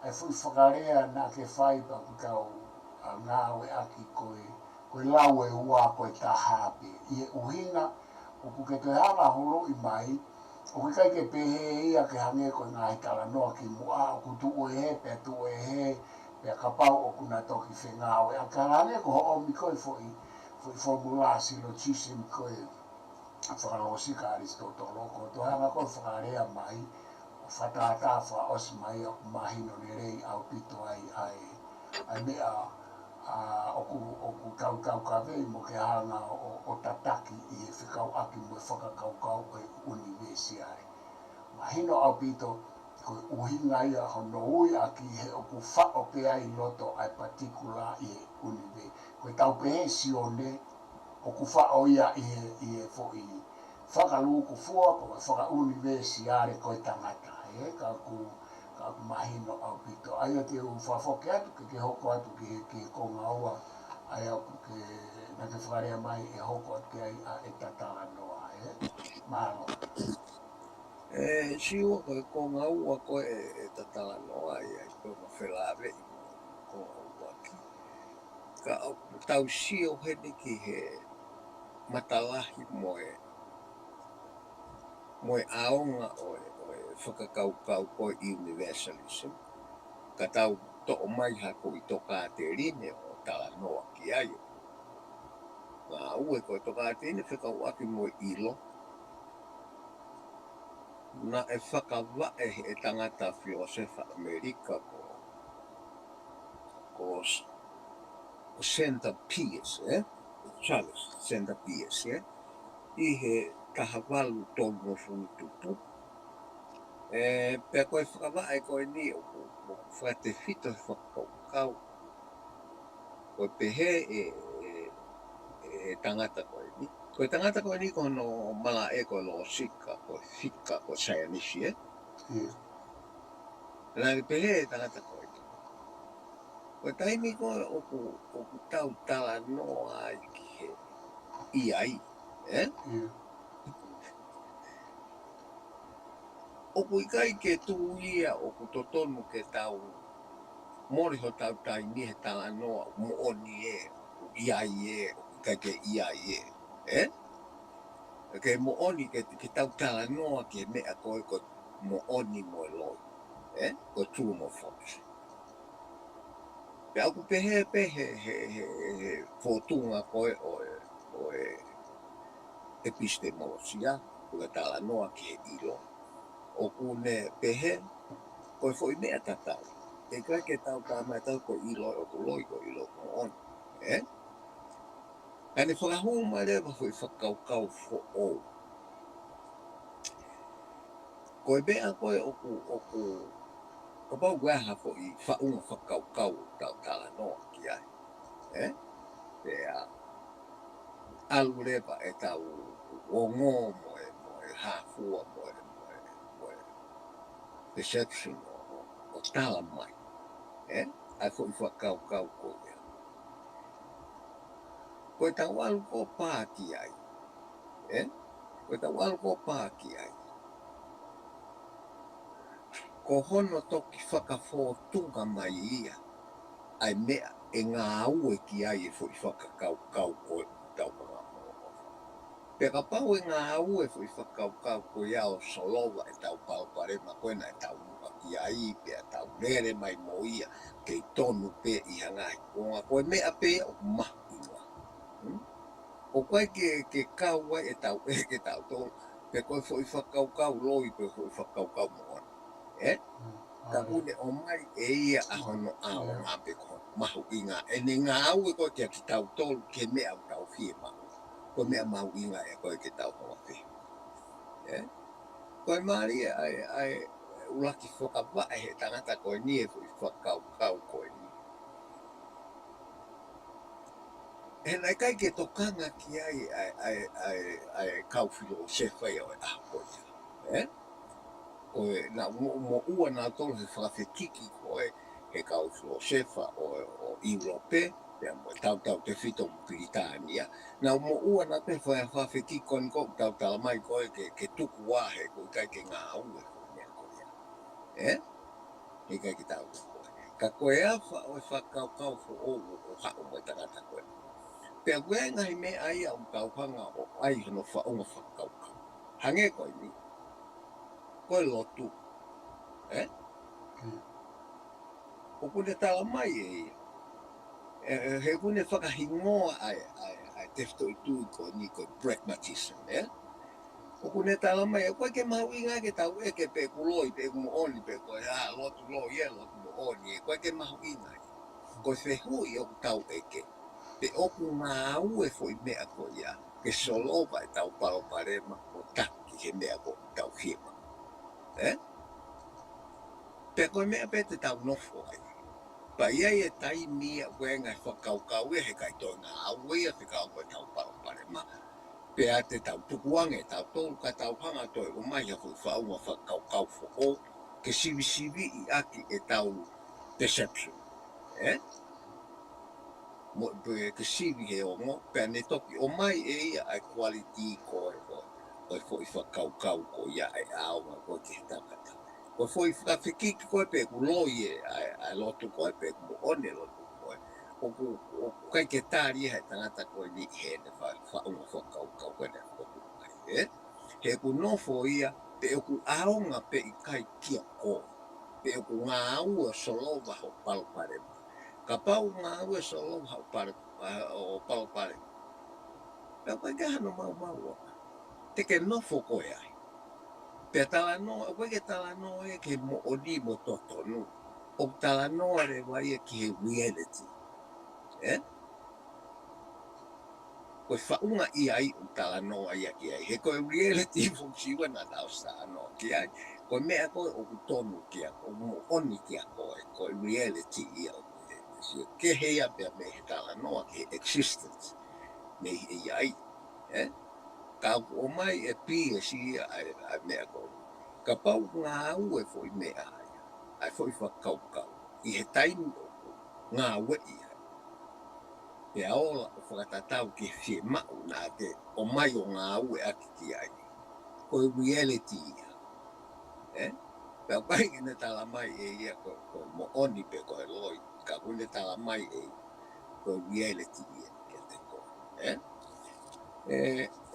ʻa e foʻi fakalea naʻa ke fai pea ʻoku tau, ʻa, ngāueʻaki ko e, ko e lau ʻe ua ko e taha pē. ʻI he ʻuhinga, ʻoku ke toe hanga ʻo huluʻi mai, ʻoku ʻikai ke pehē ia ke hangē ko e ngaahi talanoa kimuʻa, ʻoku tuʻu ʻe hē, pea tuʻu ʻe hē, pea kapau ʻoku na toki fengāueʻaki, hangē ko hoʻo ʻomi ko ē foʻi, foʻi formula syllogism ko ē fakalōsika ʻa ʻAlisitōtolo, ko e toe hanga ko ē ʻo fakalea mai, ʻo fakatātā fakaʻosi mai, ʻoku mahino lelei ʻaupito ai, ʻa e, ʻa e meʻa, ʻa, ʻoku, ʻoku tau taukaveʻi mo ke hanga ʻo, ʻo tataki ʻi he fekauʻaki mo e fakakaukau ʻo e ʻunivēsiale. Mahino ʻaupito, ko e ʻuhinga ia hono ui ʻaki he ʻoku faʻo pē ai loto ʻa e particular ʻi he ʻunivēsiale. Ko e tau pehē Sione, ʻoku faʻo ia ʻi he, ʻi he foʻi fakalūkufua, ko e fakaʻunivēsiale ko e tangata, ē, ka ʻoku, ka ʻoku mahino ʻaupito. ʻA ia te u fakafoki atu ke, ke hoko atu ki he, ki he konga ua, ʻa ia ʻoku ke, naʻa ke fakalea mai ʻe hoko atu ki ai ʻa ʻeta talanoa, ē. Mālō. Ē, si ua ko e konga ua ko ē ʻeta talanoa ia ʻi hono felāveʻi mo e konga ua ki. Ka ʻoku tau sio heni ki he matalahi mo e, mo e ʻaonga ʻo e, ʻo e fakakaukau ko e universalism. Ka tau toʻo mai ha kiʻi tokāteline ʻo talanoa ki ai. Ngāue ko e tokāteline fekauʻaki mo e ʻilo. Naʻe fakavaʻe ʻe he tangata filōsefa ʻAmelika ko, ko S-, ko Sanders Peirce, ē? Charles Sanders Peirce, ē? ʻI he taha valu tolungofulu tupu. Ē, pea ko e fakavaʻe ko eni ʻoku, ʻoku fakatefito he fakakaukau. Ko e pehē ʻe, ʻe, ʻe tangata ko eni. Ko e tangata ko eni ko hono malaʻe ko e lōsika, ko e fika, ko e saienisi, ē? ʻIo. Naʻe pehē ʻe tangata ko eni. Ko e taimi ko ē ʻoku, ʻoku tau talanoa ai ki he ʻi ai, ē? ʻIo. ʻOku ʻikai ke tuʻu ia ʻoku totonu ke tau mole hotau taimi he talanoa moʻoni ē, ʻi ai ē, ʻikai ke ʻi ai ē, ē? Ke moʻoni ke, ke tau talanoa ki he meʻa ko ē ko e moʻoni mo e loi, ē? Ko e true mo e false. Pea ʻoku pehē pē he, he, he, he fōtunga ko ē ʻo e, ʻo e epistemolosia, ʻo e talanoa ki he ʻilo. ʻOku ne pehē, ko e foʻi meʻa tatau. ʻE ʻikai ke tau talamai ʻe tautolu ko e ʻilo ʻoku loi, ko e ʻilo ʻoku moʻoni. Ē? Ka ne fakahū mai leva foʻi fakakaukau foʻou. Ko e meʻa ko ē ʻoku, ʻoku, kapau ko e hā foʻi faʻunga fakakaukau ʻoku tau talanoa ki ai. Ē? Pea ʻalu leva ʻetau ongo mo e, mo e hāfua mo e, mo e, mo e perception ʻo, ʻo, ʻo talamai. Ē? ʻA e foʻi fakakaukau ko ia. Ko ʻetau ʻalu ko ē ʻo pā ki ai. Ē? Ko ʻetau ʻalu ko ē ʻo pā ki ai. Ko hono toki fakafōtunga mai ia ʻa e meʻa ʻe ngāue ki ai e foʻi fakakaukau ko ē ʻoku tau hanga ʻo. Pea kapau ʻe ngāue e foʻi fakakaukau ko ia ʻo solova ʻetau palopalema ko ē naʻa tau muʻa ki ai, pea tau lele mai mo ia, kei tonu pē ʻi ha ngaahi kuonga, ko e meʻa pē ia ʻoku mahuʻinga. Hmm? ʻOku ʻikai ke, ke kau ai ʻetau ʻeke ʻe tautolu pe ko e foʻi fakakaukau loi pe foʻi fakakaukau moʻoni. Ē? Mm. Ka ʻoku ne ʻomai ʻe ia ʻa hono ʻaonga pe ko hono mahuʻinga. ʻEne ngāue ko ē kia kitautolu ki he meʻa ʻoku tau fiemaʻu. Ko e meʻa mahuʻinga ē ko ē ke tau hanga ʻo fai. Ē? Ko e mālie ʻa e, ʻa e ʻuluaki fakavaʻe he tangata ko eni e foʻi fakakaukau ko eni. He naʻe ʻikai ke tokanga ki ai ʻa e, ʻa e, ʻa e, ʻa e kau filōsefa ia ʻo e ʻaho ko ia. Ē? Ko e naʻa mo, moʻua nautolu he fakafekiki ko ē he kau filōsefa ʻo, ʻo ʻIulope, pea mo tautautefito mo Pilitānia. Naʻa moʻua nautolu he fa-, fakafekiki ko eni ʻoku tau talamai ko ē ke, ke tuku ā he ʻoku ʻikai ke ngāue ko e meʻa ko ia. Ē? He ʻikai ke tau tuku ā. Ka ko e afa ʻo e fakakaukau foʻou ʻo, ʻo haʻu mo e tangata ko ē. Pea ko e ngaahi meʻa ia ʻoku tau hanga ʻo ʻai hono faʻunga fakakaukau. Hangē ko eni. Ko e lotu. Ē? Mm. ʻOku ne talamai ʻe ia. Ē, ē, he ʻoku ne fakahingoa ʻa e, ʻa e, ʻa e tefitoʻi tui ko eni ko e pragmatism, ē? ʻOku ne talamai, ʻoku ʻikai ke mahuʻinga ke tau ʻeke pe ʻoku loi, pe ʻoku moʻoni, pe ko e hā, lotu loi, ē, lotu moʻoni, ē, ʻoku ʻikai ke mahuʻinga ia. Ko e fehuʻi ʻoku tau ʻeke. Pe ʻoku ngāue e foʻi meʻa ko ia, ke solova ʻetau palopalema ʻo taki he meʻa ʻoku tau fiemaʻu. Ē? Pea ko e meʻa pē te tau nofo ai. Pea ʻi ai e taimi ia ʻoku ʻi ai e ngaahi fakakaukau ia he ʻikai toe ngāue ia fekauʻaki mo ʻetau palopalema. Pea te tau tukuange ʻe tautolu ka tau hanga ʻo toe ʻomai ha foʻi faʻunga fakakaukau foʻou ke sivisiviʻi ʻaki ʻetau perception. Ē? Mo, pea ke sivi he ongo, pea ne toki ʻomai ʻe ia ʻa e quality ko ē, ko e, ko e foʻi fakakaukau ko ia ʻa e ʻaonga ko ē ki he tangata. Ko e foʻi fakafekiki ko ē pe ʻoku loi ē, ʻa e, ʻa e lotu ko ē pe ʻoku moʻoni e lotu ko ē. ʻOku, ʻoku ʻikai ke tali ia he tangata ko eni heʻene fa-, faʻunga fakakaukau ko ē naʻe fokotuʻu mai, ē? He ʻoku nofo ia, pe ʻoku ʻaonga pe ʻikai kia koe. Pe ʻoku ngāue ʻo solova hoʻo palopalema. Kapau ngāue ʻo solova hoʻo palo-, ʻa, hoʻo palopalema. Pea ʻoku ʻikai ke hano maumau ʻona. Te ke nofo koe ai. Pea talanoa, ʻoku ʻikai ke talanoa ia ki he moʻoni mo totonu. ʻOku talanoa leva ia ki he reality. Ē? Ko e faʻunga ia ʻoku talanoa ia ki ai. He ko e reality foki ʻoku tau talanoa ki ai. Ko e meʻa ko ē ʻoku tonu kia, ʻoku moʻoni kia koe. Ko e reality ia ʻoku ʻi ai. Sio kehe ia pea mei he talanoa ki he existence. Mei he ʻi ai. Ē? Ka ʻoku ʻomai ʻe Piesi ia ʻa e, ʻa e meʻa ko ē. Kapau ngāue e foʻi meʻa ia. ʻA e foʻi fakakaukau. ʻI he taimi ʻoku ngāueʻi ai. Pea ola ʻo fakatatau ki he fiemaʻu naʻa ke ʻomai ʻo ngāueʻaki ki ai. Ko e reality ia. Ē? Pea ʻikai ke ne talamai ʻe ia ko, ko e moʻoni pe ko e loi. Ka ʻoku ne talamai ʻe ia. Ko e reality ia kiate koe. Ē? Ē,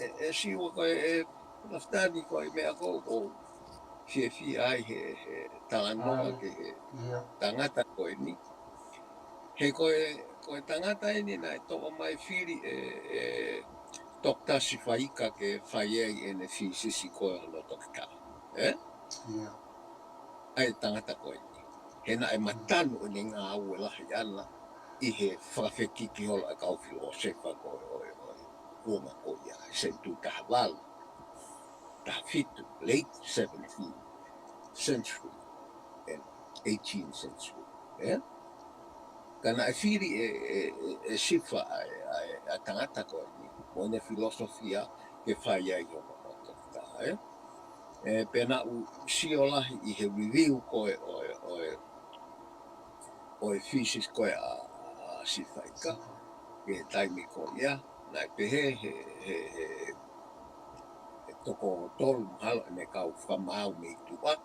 ē, ē, Siua ko e, ē, Lafitani ko e meʻa ko, ʻoku ou fiefia ai he, he talanoa ki he tangata ko eni. He ko e, ko e tangata eni naʻe toʻo mai fili ʻe, ʻe Doctor Sifaika ke fai ai ʻene fīsisi ko ē hono toketā. Ē? ʻA e tangata ko eni. He naʻe matanu ʻene ngāue lahi ʻana ʻi he fakafekiki holo ʻa e kau filōsefa ko ē ʻo e, ʻo e kuonga ko ia, senituli taha valu, taha fitu, late seventeenth century and eighteenth century. Ē? Ka naʻe fili ʻe, ʻe, ʻe, ʻe Sifa ʻa e, ʻa e, ʻa e tangata ko eni, mo ʻene filōsofia ke fai ai hono toketā, ē? Ē, pea naʻá ku sio lahi ʻi he review ko ē ʻo e, ʻo e, ʻo e fīsisi ko ē ʻa, ʻa Sifaika, ʻi he taimi ko ia, naʻe pehē he, he, he, he toko tolu mahalo ʻene kau fakamaau mei tuʻa.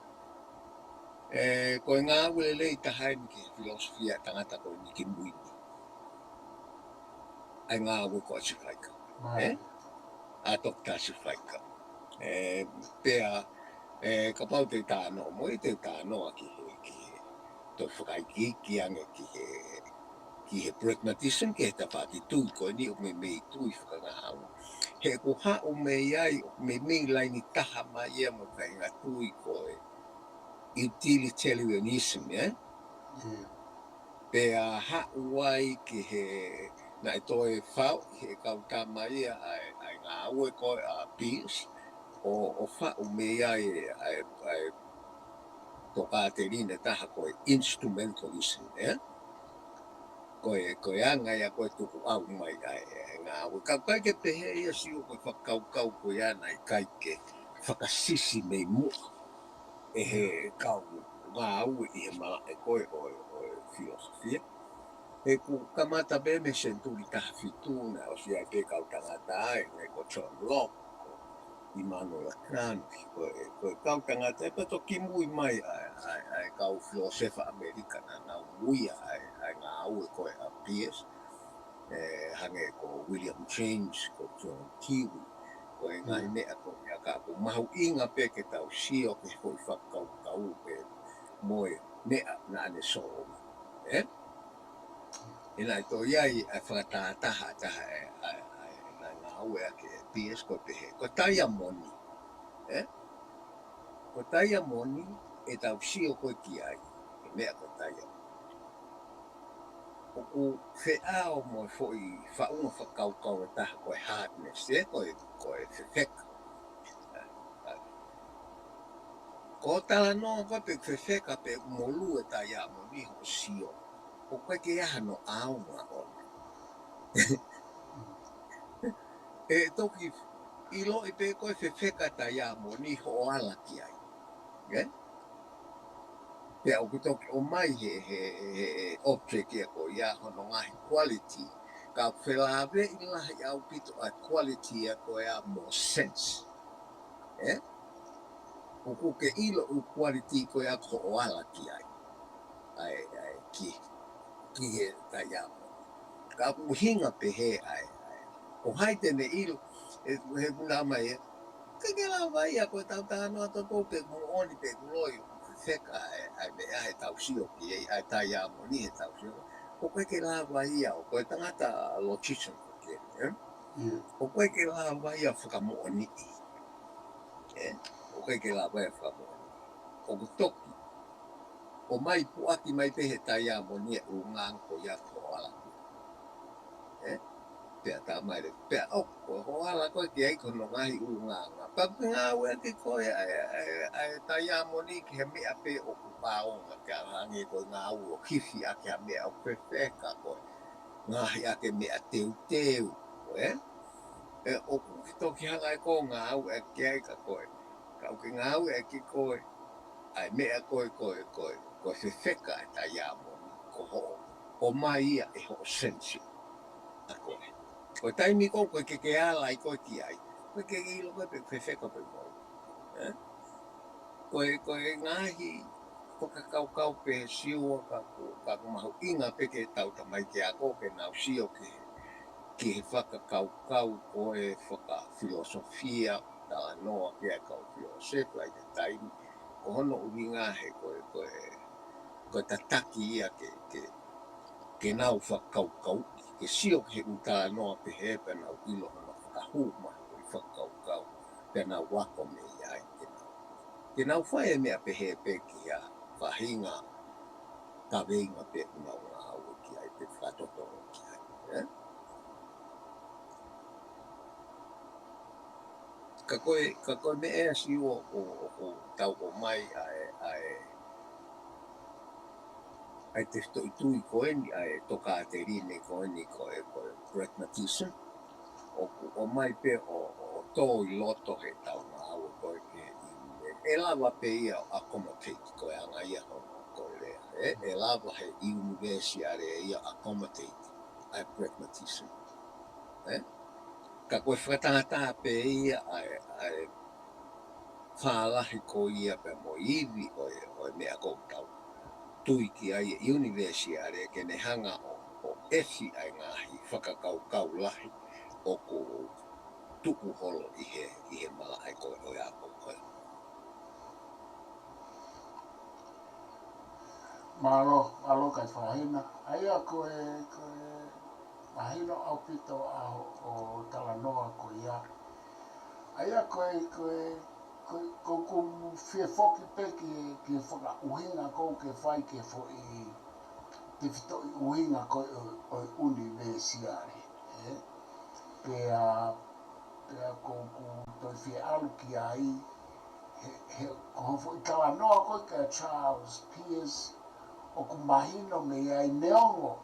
Ē, ko e ngāue lelei taha eni ki he filōsofia ʻa e tangata ko eni kimui ni. ʻA e ngāue ko ē ʻa Sifaika. Ē? ʻA Doctor Sifaika. Ē, pea, ē, kapau te u talanoa mo ia, te u talanoa ki he, ki he, toe fakaikiiki ange ki he, ki he pragmatism, ki he tafaʻaki tui ko eni ʻoku meimei tui fakangāue. He ʻoku haʻu mei ai, ʻoku meimei laini taha mai ia mo e faʻahinga tui ko e utilitarianism, ē? Pea haʻu ai ki he, naʻe toe faʻu ʻe he kau tama ia ʻa e, ʻa e ngāue ko ē ʻa Peirce, ʻo, ʻo faʻu mei ai ʻa e, ʻa e tokāteline taha ko e instrumentalism, ē? Ko e, ko e anga ia ko ē tukuʻau mai ʻa e, ʻa e ngāue. Ka ʻoku ʻikai ke pehē ia, sio, ko e fakakaukau ko ia naʻe ʻikai ke fakasisi mei muʻa ʻe he kau ngāue ʻi he malaʻe ko ē ʻo e, ʻo e filōsofia. He kuo kamata pē mei he senituli taha fitu naʻe ʻosi ʻi ai pē kau tangata ai, hangē ko John Locke, ko Immanuel Kant, ko e, ko e kau tangata ē, pea toki mui mai ʻa e, ʻa e, ʻa e kau filōsefa ʻAmelika naʻa nau muia ʻa e, ʻa e ngāue ko ē ʻa Peirce, ē, hangē ko William James, ko John Dewey, ko e ngaahi meʻa ko ia, ka ʻoku mahuʻinga pē ke tau sio ki he foʻi fakakaukau pē mo e meʻa naʻá ne solova. Ē? He naʻe toe ʻi ai ʻa e fakatātā taha ʻa e, ʻa e, ʻa e, naʻe ngāueʻaki ʻe Peirce ko e pehē, ko e taiamoni. Ē? Ko e taiamoni ʻe tau sio ko ē ki ai, ʻa e meʻa ko e taiamoni. ʻOku feʻao mo e foʻi faʻunga fakakaukau ʻe taha ko e hardness, ē, ko e, ko e fefeka. Ko e talanoa ko ē pe ʻoku fefeka pe ʻoku molū e taiamoni hoʻo sio, ʻoku ʻikai ke ʻi ai hano ʻaonga ʻona. ʻE toki ʻiloʻi pē ko e fefeka taiamoni hoʻo ala ki ai. Ē? Pea ʻoku toki ʻomai he, he, he, he object ia ko ia hono ngaahi quality. Ka ʻoku felāveʻi lahi ʻaupito ʻa e quality ia ko ia mo e sense. Ē? ʻOku ke ʻilo ʻa e quality ko ia ko hoʻo ala ki ai. ʻA e, ʻa e ki, ki he taiamoni. Ka ʻoku ʻuhinga pehē ʻa e, ʻa e. Ko hai te ne ʻilo, ē, he kuna mai ē. ʻIkai ke lava ia, ko e tau talanoa atu pē ʻoku moʻoni pe ʻoku loi, ʻoku fefeka ʻa e, ʻa e meʻa he tau sio ki ai, ʻa e taiamoni he tau sio. ʻOku ʻikai ke lava ia, ʻoku ko e tangata logician ko ē, ē? ʻOku ʻikai ke lava ia fakamoʻoniʻi. Ē? ʻOku ʻikai ke lava ia fakamoʻoniʻi. ʻOku toki ʻomai puʻaki mai pē he taiamoni e ʻulungaanga ko ia ko hoʻo ala ki ai. Ē? Pea tā mai leva. Pea ʻoku, ko hoʻo ala ko ē ki ai ko hono ngaahi ʻulungaanga. Pea ʻoku ke ngāueʻaki ko ē ʻa e, ʻa e, ʻa e taiamoni ki he meʻa pē ʻoku ʻaonga, ke ala hangē ko e ngāue ʻo hifiʻaki ha meʻa ʻoku fefeka ko e ngaohi ʻaki e meʻa teuteu, ē? Ē, ʻoku ke toki hanga ʻe koe ʻo ngāueʻaki ai ka ko e, ka ʻoku ke ngāueʻaki ko ē ʻa e meʻa ko ē, ko e, ko e, ko e fefeka e taiamoni, ko hoʻo ʻomai ia ʻe hoʻo sense ʻa koe. Ko e taimi ko ē ʻoku ke, ke ala ai koe ki ai, ʻoku ke ʻilo koe pe fefeka pe ʻoku mou. Ē? Ko e, ko e ngaahi fakakaukau pē, sio, ka ʻoku, ka ʻoku mahuʻinga pē ke tau tamai ke ako ke nau sio ki he, ki he fakakaukau ko ē fakafilosofia, talanoa ki ai e kau filōsefa ʻi he taimi. Ko hono ʻuhinga he ko e, ko e, ko e tataki ia ke, ke, ke nau fakakaukau, ke sio ki he ʻū talanoa pehē pea nau ʻilo hono fakahū mai ʻo e fakakaukau, pea nau ako mei ai ke nau, ke nau fai e meʻa pehē pē ki ha faʻahinga kaveinga pē ʻoku nau ngāue ki ai pe fakatotolo ki ai. Ē? Ka ko e, ka ko e meʻa ʻe Siua ʻoku, ʻoku tau ʻomai ʻa e, ʻa e, ʻa e tefitoʻi tui ko eni, ʻa e tokāteline ko eni ko e, ko e pragmatism, ʻoku ʻomai pē ʻo, ʻo tō ʻi loto heʻetau ngāue ko e ki he ʻiuni. ʻE lava pē ia ʻo accommodate, ko e anga ia hono ko e lea. Ē, ʻe lava he ʻunivēsiale ia ʻo accommodate ʻa e pragmatism. Ē? Ka ko e fakatātā pē ia ʻa e, ʻa e fālahi ko ia pea mo e ivi ʻo e, ʻo e meʻa ʻoku tau tui ki ai ʻe ʻunivēsiale ke ne hanga ʻo, ʻo ʻefi ʻa e ngaahi fakakaukau lahi ʻoku tuʻu holo ʻi he, ʻi he malaʻe ko ē ʻo e ako ko ē. Mālō, mālō Kaifahina. ʻA ia ko e, ko e mahino ʻaupito ʻa hoʻo talanoa ko ia. ʻA ia ko e, ko e, ko e, ko ʻeku fie foki pē ki he, ki he fakaʻuhinga ʻoku ke fai ki he foʻi tefitoʻi ʻuhinga ko ē ʻo, ʻo e ʻunivēsiale. Ē? Pea, pea ʻoku ou toe fie ʻalu ki ai, he, he, ko hoʻo foʻi talanoa ko ē kia Charles Peirce, ʻoku mahino mei ai neongo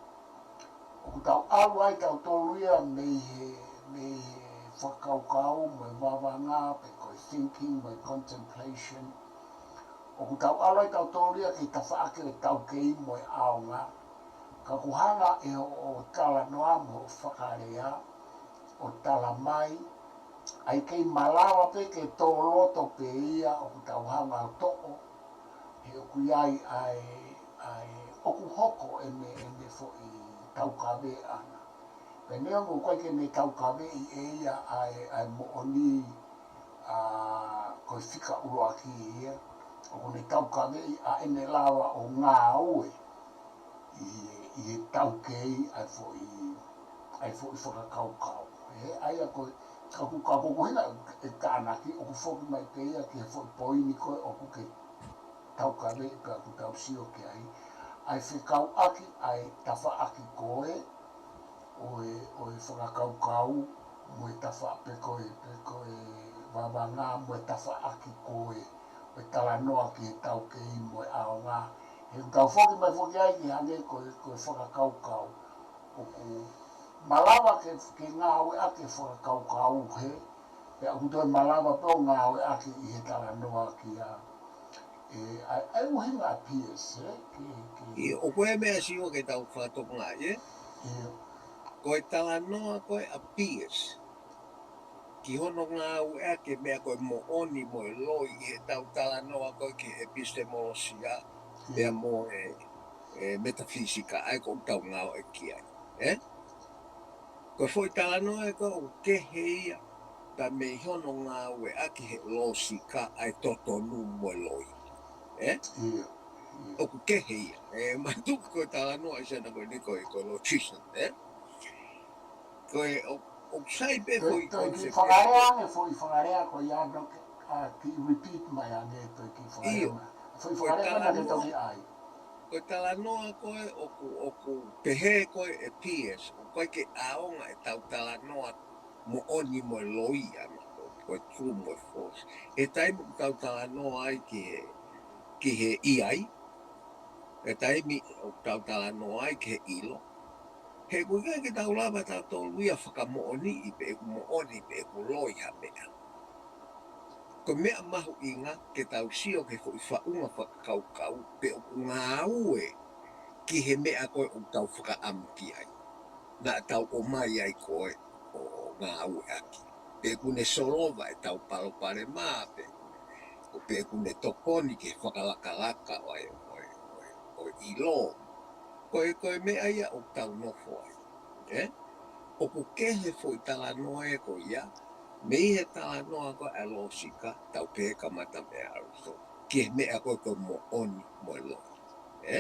ʻoku tau ʻalu ai tautolu ia mei he, mei he fakakaukau mo e vavanga pe ko e thinking mo e contemplation. ʻOku tau ʻalu ai tautolu ia ki he tafaʻaki ʻo e taukei mo e ʻaonga. Ka ʻoku hanga ʻe hoʻo talanoa mo hoʻo fakalea ʻo tala mai, ʻa e kei malava pē ke tō loto pē ia ʻoku tau hanga ʻo toʻo, he ʻoku ʻi ai ʻa e, ʻa e, ʻoku hoko ʻene, ʻene foʻi taukaveʻanga. Pea neongo ʻoku ʻikai ke ne taukaveʻi ʻe ia ʻa e, ʻa e moʻoni, ʻa, ko e fika ʻuluaki ia, ʻoku ne taukaveʻi ʻa ʻene lava ʻo ngāue ʻi he, ʻi he taukei ʻa e foʻi, ʻa e foʻi fakakaukau. Ē, ʻa ia ko e, ka ʻoku, ka ʻoku ou ʻuhinga e tānaki, ʻoku foki mai pē ia ki he foʻi poini ko ē ʻoku ke taukaveʻi pea ʻoku tau sio ki ai, ʻa e fekauʻaki ʻa e tafaʻaki ko ē ʻo e, ʻo e fakakaukau mo e tafa pe ko e, pe ko e vavanga mo e tafaʻaki ko ē ʻo e talanoa ki he taukei mo e ʻaonga. He ʻoku tau foki mai foki ai ki he hangē ko e, ko e fakakaukau. ʻOku malava ke, ke ngāueʻaki e fakakaukau he, pea ʻoku toe malava pē ʻo ngāueʻaki ʻi he talanoa kia, ē, ʻa e, ʻa e ʻuhinga ʻa Peirce, ē, ke, ke ʻIo, ʻoku ʻi ai e meʻa Siua ke tau fakatokangaʻi, ē? ʻIo. Ko e talanoa ko ē ʻa Peirce ki hono ngāueʻaki e meʻa ko e moʻoni mo e loi ʻi heʻetau talanoa ko ē ki he epistemolosia, ʻIo. pea mo e, e metafisika ʻa ia ʻoku tau ngāueʻaki ai, ē? Ko e foʻi talanoa ē ko ē ʻoku kehe ia, pea mei hono ngāueʻaki he lōsika ʻa e totonu mo e loi. Ē? ʻIo, ʻio. ʻOku kehe ia. Ē, ma tuku ko e talanoa ʻi sana ko eni ko e, ko e logician, ē? Ko e, ʻo, ʻoku sai pē Toe, foʻi toe kiʻi concept. fakalea ange, foʻi fakalea ko ia no ke, ʻa, kiʻi repeat mai ange toe kiʻi fakalea ʻIo. mai. Foʻi Ko e fakalea ko ena ke talanoa, toki ʻai. ko e talanoa ko ē ʻoku, ʻoku pehē ko ē ʻe Peirce, ʻoku ʻikai ke ʻaonga ʻetau talanoa moʻoni mo e loi ʻana, ko e true mo e false. ʻI he taimi ʻoku tau talanoa ai ki he, ki he ʻi ai, ʻi he taimi ʻoku tau talanoa ai ki he ʻilo, he ʻoku ʻikai ke tau lava tautolu ia fakamoʻoniʻi pe ʻoku moʻoni pe ʻoku loi ha meʻa. Ko e meʻa mahuʻinga ke tau sio ki he foʻi faʻunga fakakaukau pe ʻoku ngāue ki he meʻa ko ē ʻoku tau fakaʻamu ki ai. Naʻa tau ʻomai ai ko ē ʻo ngāueʻaki. Pe ʻoku ne solova ʻetau palopalema, pe ʻoku ne, pe ʻoku ne tokoni ki he fakalakalaka ʻo e, ʻo e, ʻo e, ʻo e ʻilo. Ko e, ko e meʻa ia ʻoku tau nofo ai. Ē? ʻOku kehe foʻi talanoa ē ko ia, mei he talanoa ko ē ʻa e lōsika, tau pehē kamata meia ʻArisitotele, ki he meʻa ko ē ko e moʻoni mo e loi. Ē?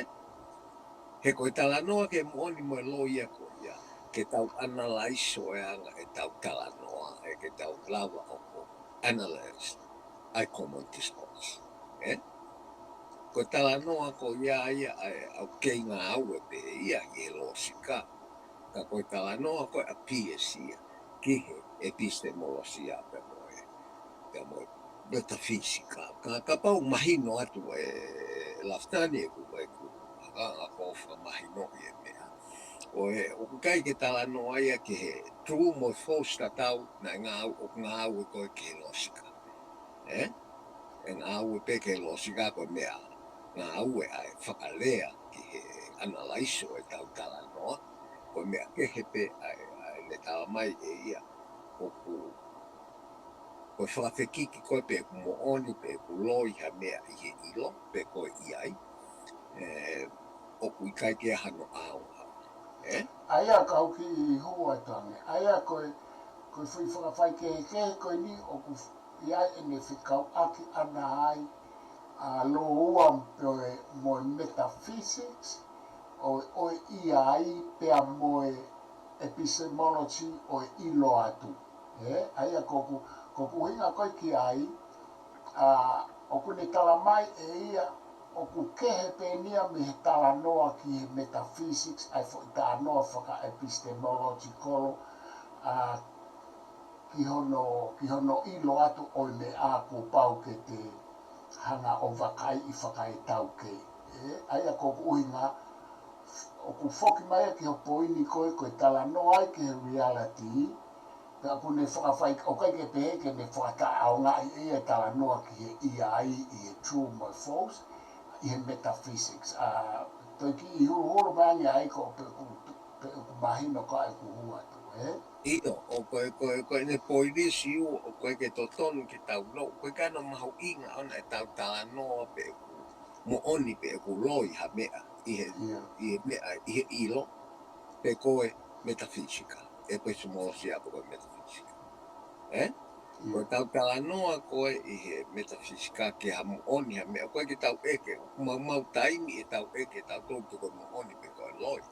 He ko e talanoa ke moʻoni mo e loi ia ko ia, ke tau analyze ʻo e anga ʻetau talanoa, ʻe ke tau lava ʻo, ʻo analyze ʻa e common discourse. ʻE? Ko e talanoa ko ia ia ʻa e ʻoku kei ngāue pē ia ʻi he lōsika. Ka ko e talanoa ko ē ʻa Peirce ia ki he epistemolosia pea mo e, pea mo e metafisika. Ka, kapau mahino atu ʻe Lafitani ʻeku, ʻeku, ʻa, ʻa ko fakamahinoʻi e meʻa. ʻO e, ʻoku ʻikai ke talanoa ia ki he true mo e false tatau, naʻe ngāu-, ʻoku ngāue ko ē ki he lōsika. ʻE? ʻE ngāue pē ki he lōsika ko e meʻa. Ngāue ʻa e fakalea ki he analyze ʻo ʻetau talanoa. Ko e meʻa kehe pē ʻa e, ʻa e ne talamai ʻe ia. ʻOku, ko e fakafekiki ko ē pe ʻoku moʻoni, pe ʻoku loi ha meʻa ʻi he ʻilo, pe ko e ʻi ai. ʻE, ʻoku ʻikai ke ʻi ai hano ʻaonga. ʻE? ʻA ia kau ki hua tange. ʻA ia ko e, ko e foʻi fakafaikehekehe ko eni ʻoku ʻi ai ʻene fekauʻaki ʻana ai ʻa e lōua pea mo e metaphysics ʻo, ʻo e ʻi ai pea mo e epistemology ʻo e ʻilo atu. ʻE, ʻa ia ko ʻeku, ko ʻeku ʻuhinga ko ē ki ai, ʻa, ʻoku ne talamai ʻe ia, ʻoku kehe pē eni ia mei he talanoa ki he metaphysics, ʻa e foʻi talanoa fakaepistemological, ʻa, ki hono, ki hono ʻilo atu ʻo e meʻa kuo pau ke te hanga ʻo vakaiʻi fakaetaukei. ʻE, ʻa ia ko ʻeku ʻuhinga, ʻoku foki mai ia ki ho poini ko ē, ko e talanoa ia ki he reality, pea ʻoku ne fakafai, ʻoku ʻikai ke pehē ke ne fakataʻeʻaongaʻi ʻe ia e talanoa ki he ʻi ai, ʻi he true mo e false, ʻi he metaphysics. ʻA, toe kiʻi huluhulu mai ange ai ko pe ʻoku, pe ʻoku mahino ka ʻeku hua atu, ʻe? ʻIo, ʻo ko e, ko e, ko ʻene poini Siu, ʻoku ʻikai ke totonu ke tau no, ʻoku ʻikai ke ʻi ai hano mahuʻinga ʻona ʻetau talanoa pe ʻoku moʻoni pe ʻoku loi ha meʻa ʻi he, ʻIo. ʻi he meʻa, ʻi he ʻilo, pe ko e metafisika, epistemologia pe ko e metafisika. ʻE? Ko ʻIo. ʻetau talanoa ko ē ʻi he metafisika ke ha moʻoni ha meʻa, ʻoku ʻikai ke tau ʻeke, ʻoku maumau taimi ʻetau ʻeke, tau tau ke ko e moʻoni pe ko e loi.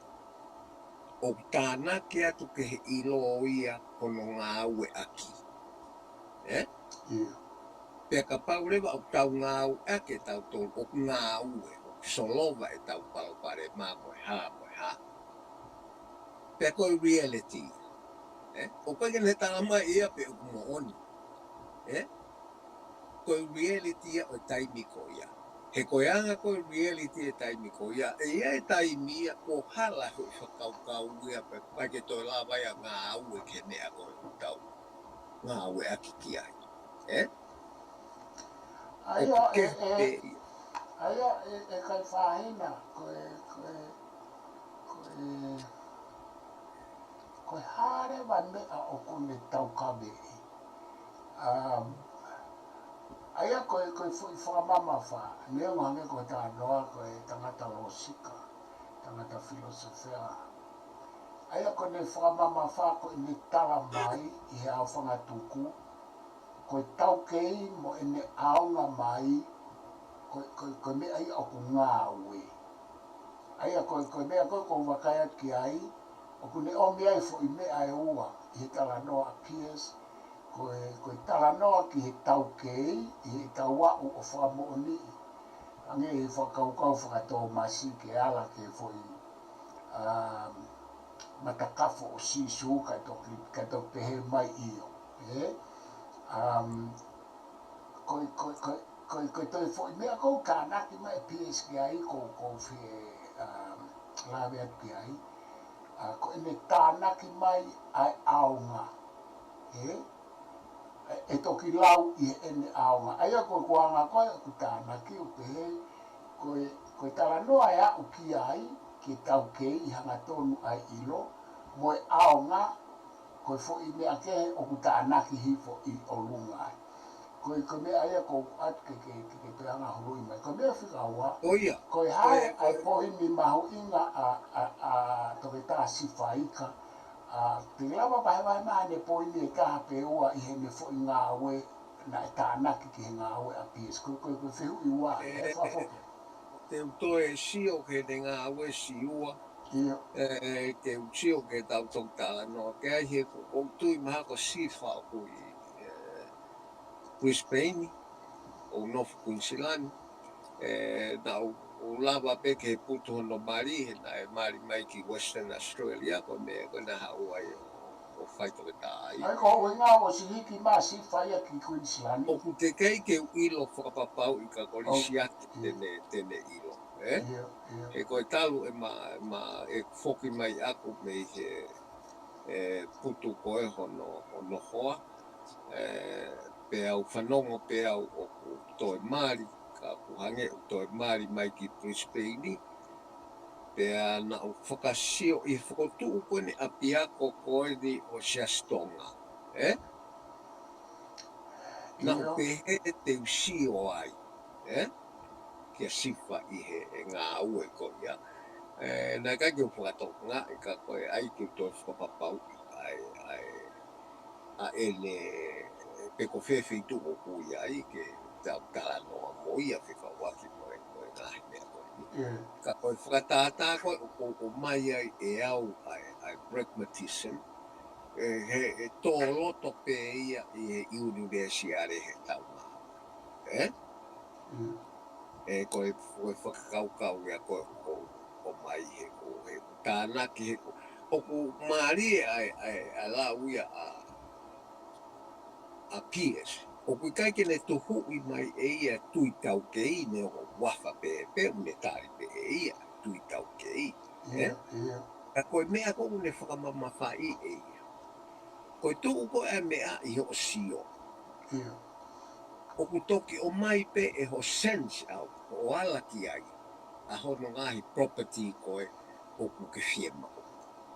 ʻOku tānaki atu ki he ʻilo ia hono ngāueʻaki. ʻE? ʻIo. Pea kapau leva ʻoku tau ngāueʻaki ʻe tautolu, ʻoku ngāue, ʻoku solova ʻetau palopalema mo e hā, mo e hā. Pea ko e reality. ʻE? ʻOku ʻikai ke ne talamai ia pe ʻoku moʻoni. ʻE? Ko e reality ia ʻo e taimi ko ia. He ko e anga ko e reality e taimi ko ia. ʻE ʻi ai e taimi ia kuo hala hoʻo fakakaukau ia pe ʻikai ke toe lava ia ngāue ki he meʻa ko ē ʻoku tau ngāueʻaki ki ai. ʻE? ʻA ia, ʻoku ʻe, kehe ʻe, pē ia. ʻA ia, ʻe, ʻe Kaifahina, ko e, ko e, ko e, ko e hā leva e meʻa ʻoku ne taukaveʻi. Um, ʻa ia ko e, ko e foʻi fakamamafa, neongo hangē ko e talanoa ko e tangata lōsika, tangata filosofia. ʻA ia ko ʻene fakamamafa ko ʻene talamai ʻi he aofangatuku, ko e taukei mo ʻene ʻaonga mai, ko, ko, ko e meʻa ia ʻoku ngāue. ʻA ia ko, ko e meʻa ko ē ʻoku ou vakai atu ki ai, ʻoku ne ʻomi ai foʻi meʻa ʻe ua ʻi he talanoa ʻa Peirce, ko e, ko e talanoa ki he taukei, ʻi heʻetau aʻu ʻo fakamoʻoniʻi. Hangē he fakakaukau faka-Tōmasi ke ala ki he foʻi, um, matakafo ʻo Sīsū kae toki, kae toki pehē mai ʻio. ʻE? Um, ko e, ko e, ko e, ko e, ko e toe foʻi meʻa ʻoku tānaki mai ʻe Peirce ki ai ʻoku, ʻoku ou fie, um, lave atu ki ai. ʻA, ko ʻene tānaki mai ʻa e ʻaonga. ʻE? ʻE, ʻe toki lau ʻi heʻene ʻaonga. ʻA ia ko e kuonga ko ē ʻoku tānaki ʻo pehē, ko e, ko e talanoa ʻe aʻu ki ai, ki he taukei ʻi he hangatonu ʻa e ʻilo, mo e ʻaonga, ko e foʻi meʻa kehe ʻoku tānaki hifo ʻi ʻolunga ai. Ko e, ko e meʻa ia ʻoku ou ʻatu ke, ke, ke, ke toe hanga huluʻi mai. Ko e meʻa fika ua, ʻo ia, ko e hā ko e, ʻa e ko e poini mahuʻinga ʻa, ʻa, ʻa Toketā Sifaika, ʻa, te lava vahevahe mai haʻane poini ʻe taha pe ua ʻi heʻene foʻi ngāue naʻe tānaki ki he ngāue ʻa Peirce. Ko e, ko e, ko e fehuʻi ua, ʻe, ʻe fakafoki. Te u toe sio ki heʻene ngāue Siua, ʻIo. ʻe, ke u sio ki heʻetau toki talanoa ki ai he ʻoku ou tui mahalo ko Sifa ʻoku ʻi, ʻe, Brisbane, ʻo nofo Queensland, ʻe, naʻa ku lava pē ke putu hono mali, he naʻe mali mai ki Western Australia, ko e meʻa ko ē naʻa haʻu ai ʻo, ʻo faitoketā ai. ʻA ia ko hoʻo ʻuhinga ʻosi hiki mai Sifa ia ki Queensland. ʻOku teʻeki ke u ʻilo fakapapauʻi ka ko ʻIo. Lisiate te ne, te ne ʻilo, ē? ʻIo, ʻio. He ko e talu ʻema, ʻema, ʻeku foki mai ʻaku mei he, ʻe, putu ko ē hono, hono hoa, ʻe, pea u fanongo pē au ʻoku toe mali, ka ʻoku hangē ʻoku toe mali mai ki Brisbane, pea naʻa ku fakasio ʻi he fokotuʻu ko eni ʻapiako ko eni ʻo Siasi Tonga, ē? Naʻa ku ʻIo. pehē te u sio ai, ē? Kia Sifa ʻi he, ʻe ngāue ko ia. ʻE, naʻe ʻikai ke u fakatokangaʻi ka ko e ʻai ke u toe fakapapauʻi ʻa e, ʻa e, ʻa ʻene, pe ko fē feituʻu ʻoku ʻi ai ke tau talanoa mo ia fekauʻaki mo e, mo e ngaahi meʻa ko eni. ʻIo. Ka ko e fakatātā ko ē ʻoku, ʻoku ʻomai ai ʻe au ʻa e, ʻa e pragmatism, ʻe, he, ʻe tō loto pē ia ʻi he ʻiunivēsiale heʻetau ngāue. Ē? ʻIo. ʻE, ko e, ko e fakakaukau ia ko ē ʻoku, ʻomai he ko, he tānaki he ko, ʻoku mālie ʻa e, ʻa e, ʻa e lau ia ʻa, ʻa Pearce. ʻOku ʻikai ke ne tuhuʻi mai ʻe ia tui taukei, neongo ʻoku ʻafa pē, pea ʻoku ne tali pē ʻe ia tui taukei. Ē? ʻIo, ʻio. Ka ko e meʻa ko ē ʻoku ne fakamamafaʻi ʻe ia. Ko e tuʻu ko ē ʻa e meʻa ʻi hoʻo sio. ʻIo. ʻOku toki ʻomai pē ʻe hoʻo sense ʻa hoʻo ala ki ai, ʻa hono ngaahi property ko ē ʻoku ke fiemaʻu.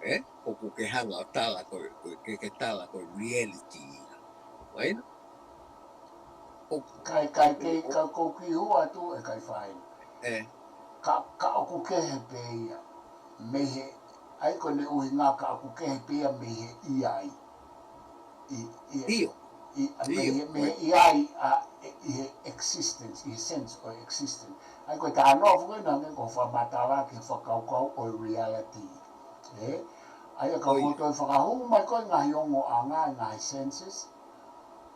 Ē? ʻOku ke hanga ʻo tala ko e, ko e, ke, ke tala ko e reality ia. Mahino? ʻO Kai, kai, ke, ʻo ka ko ki hua atu ʻe kai fai. ʻE. Ka, ka ʻoku kehe pē ia. Mei he, ʻa ia ko ʻene ʻuhinga ka ʻoku kehe pē ia mei he ʻi ai. ʻI, ʻi, ʻIo. ʻI, ʻa, mei ʻIo. he, mei he ʻi ai, ʻa, ʻi he existence, ʻi he sense ʻo e existence. ʻA ia ko e talanoa foki ena hangē ko e fakamatala ki he fakakaukau ʻo e reality. Ē? ʻA ia ka ʻOi. ko e toe fakahū mai ko e ngaahi ongoʻanga, ngaahi senses,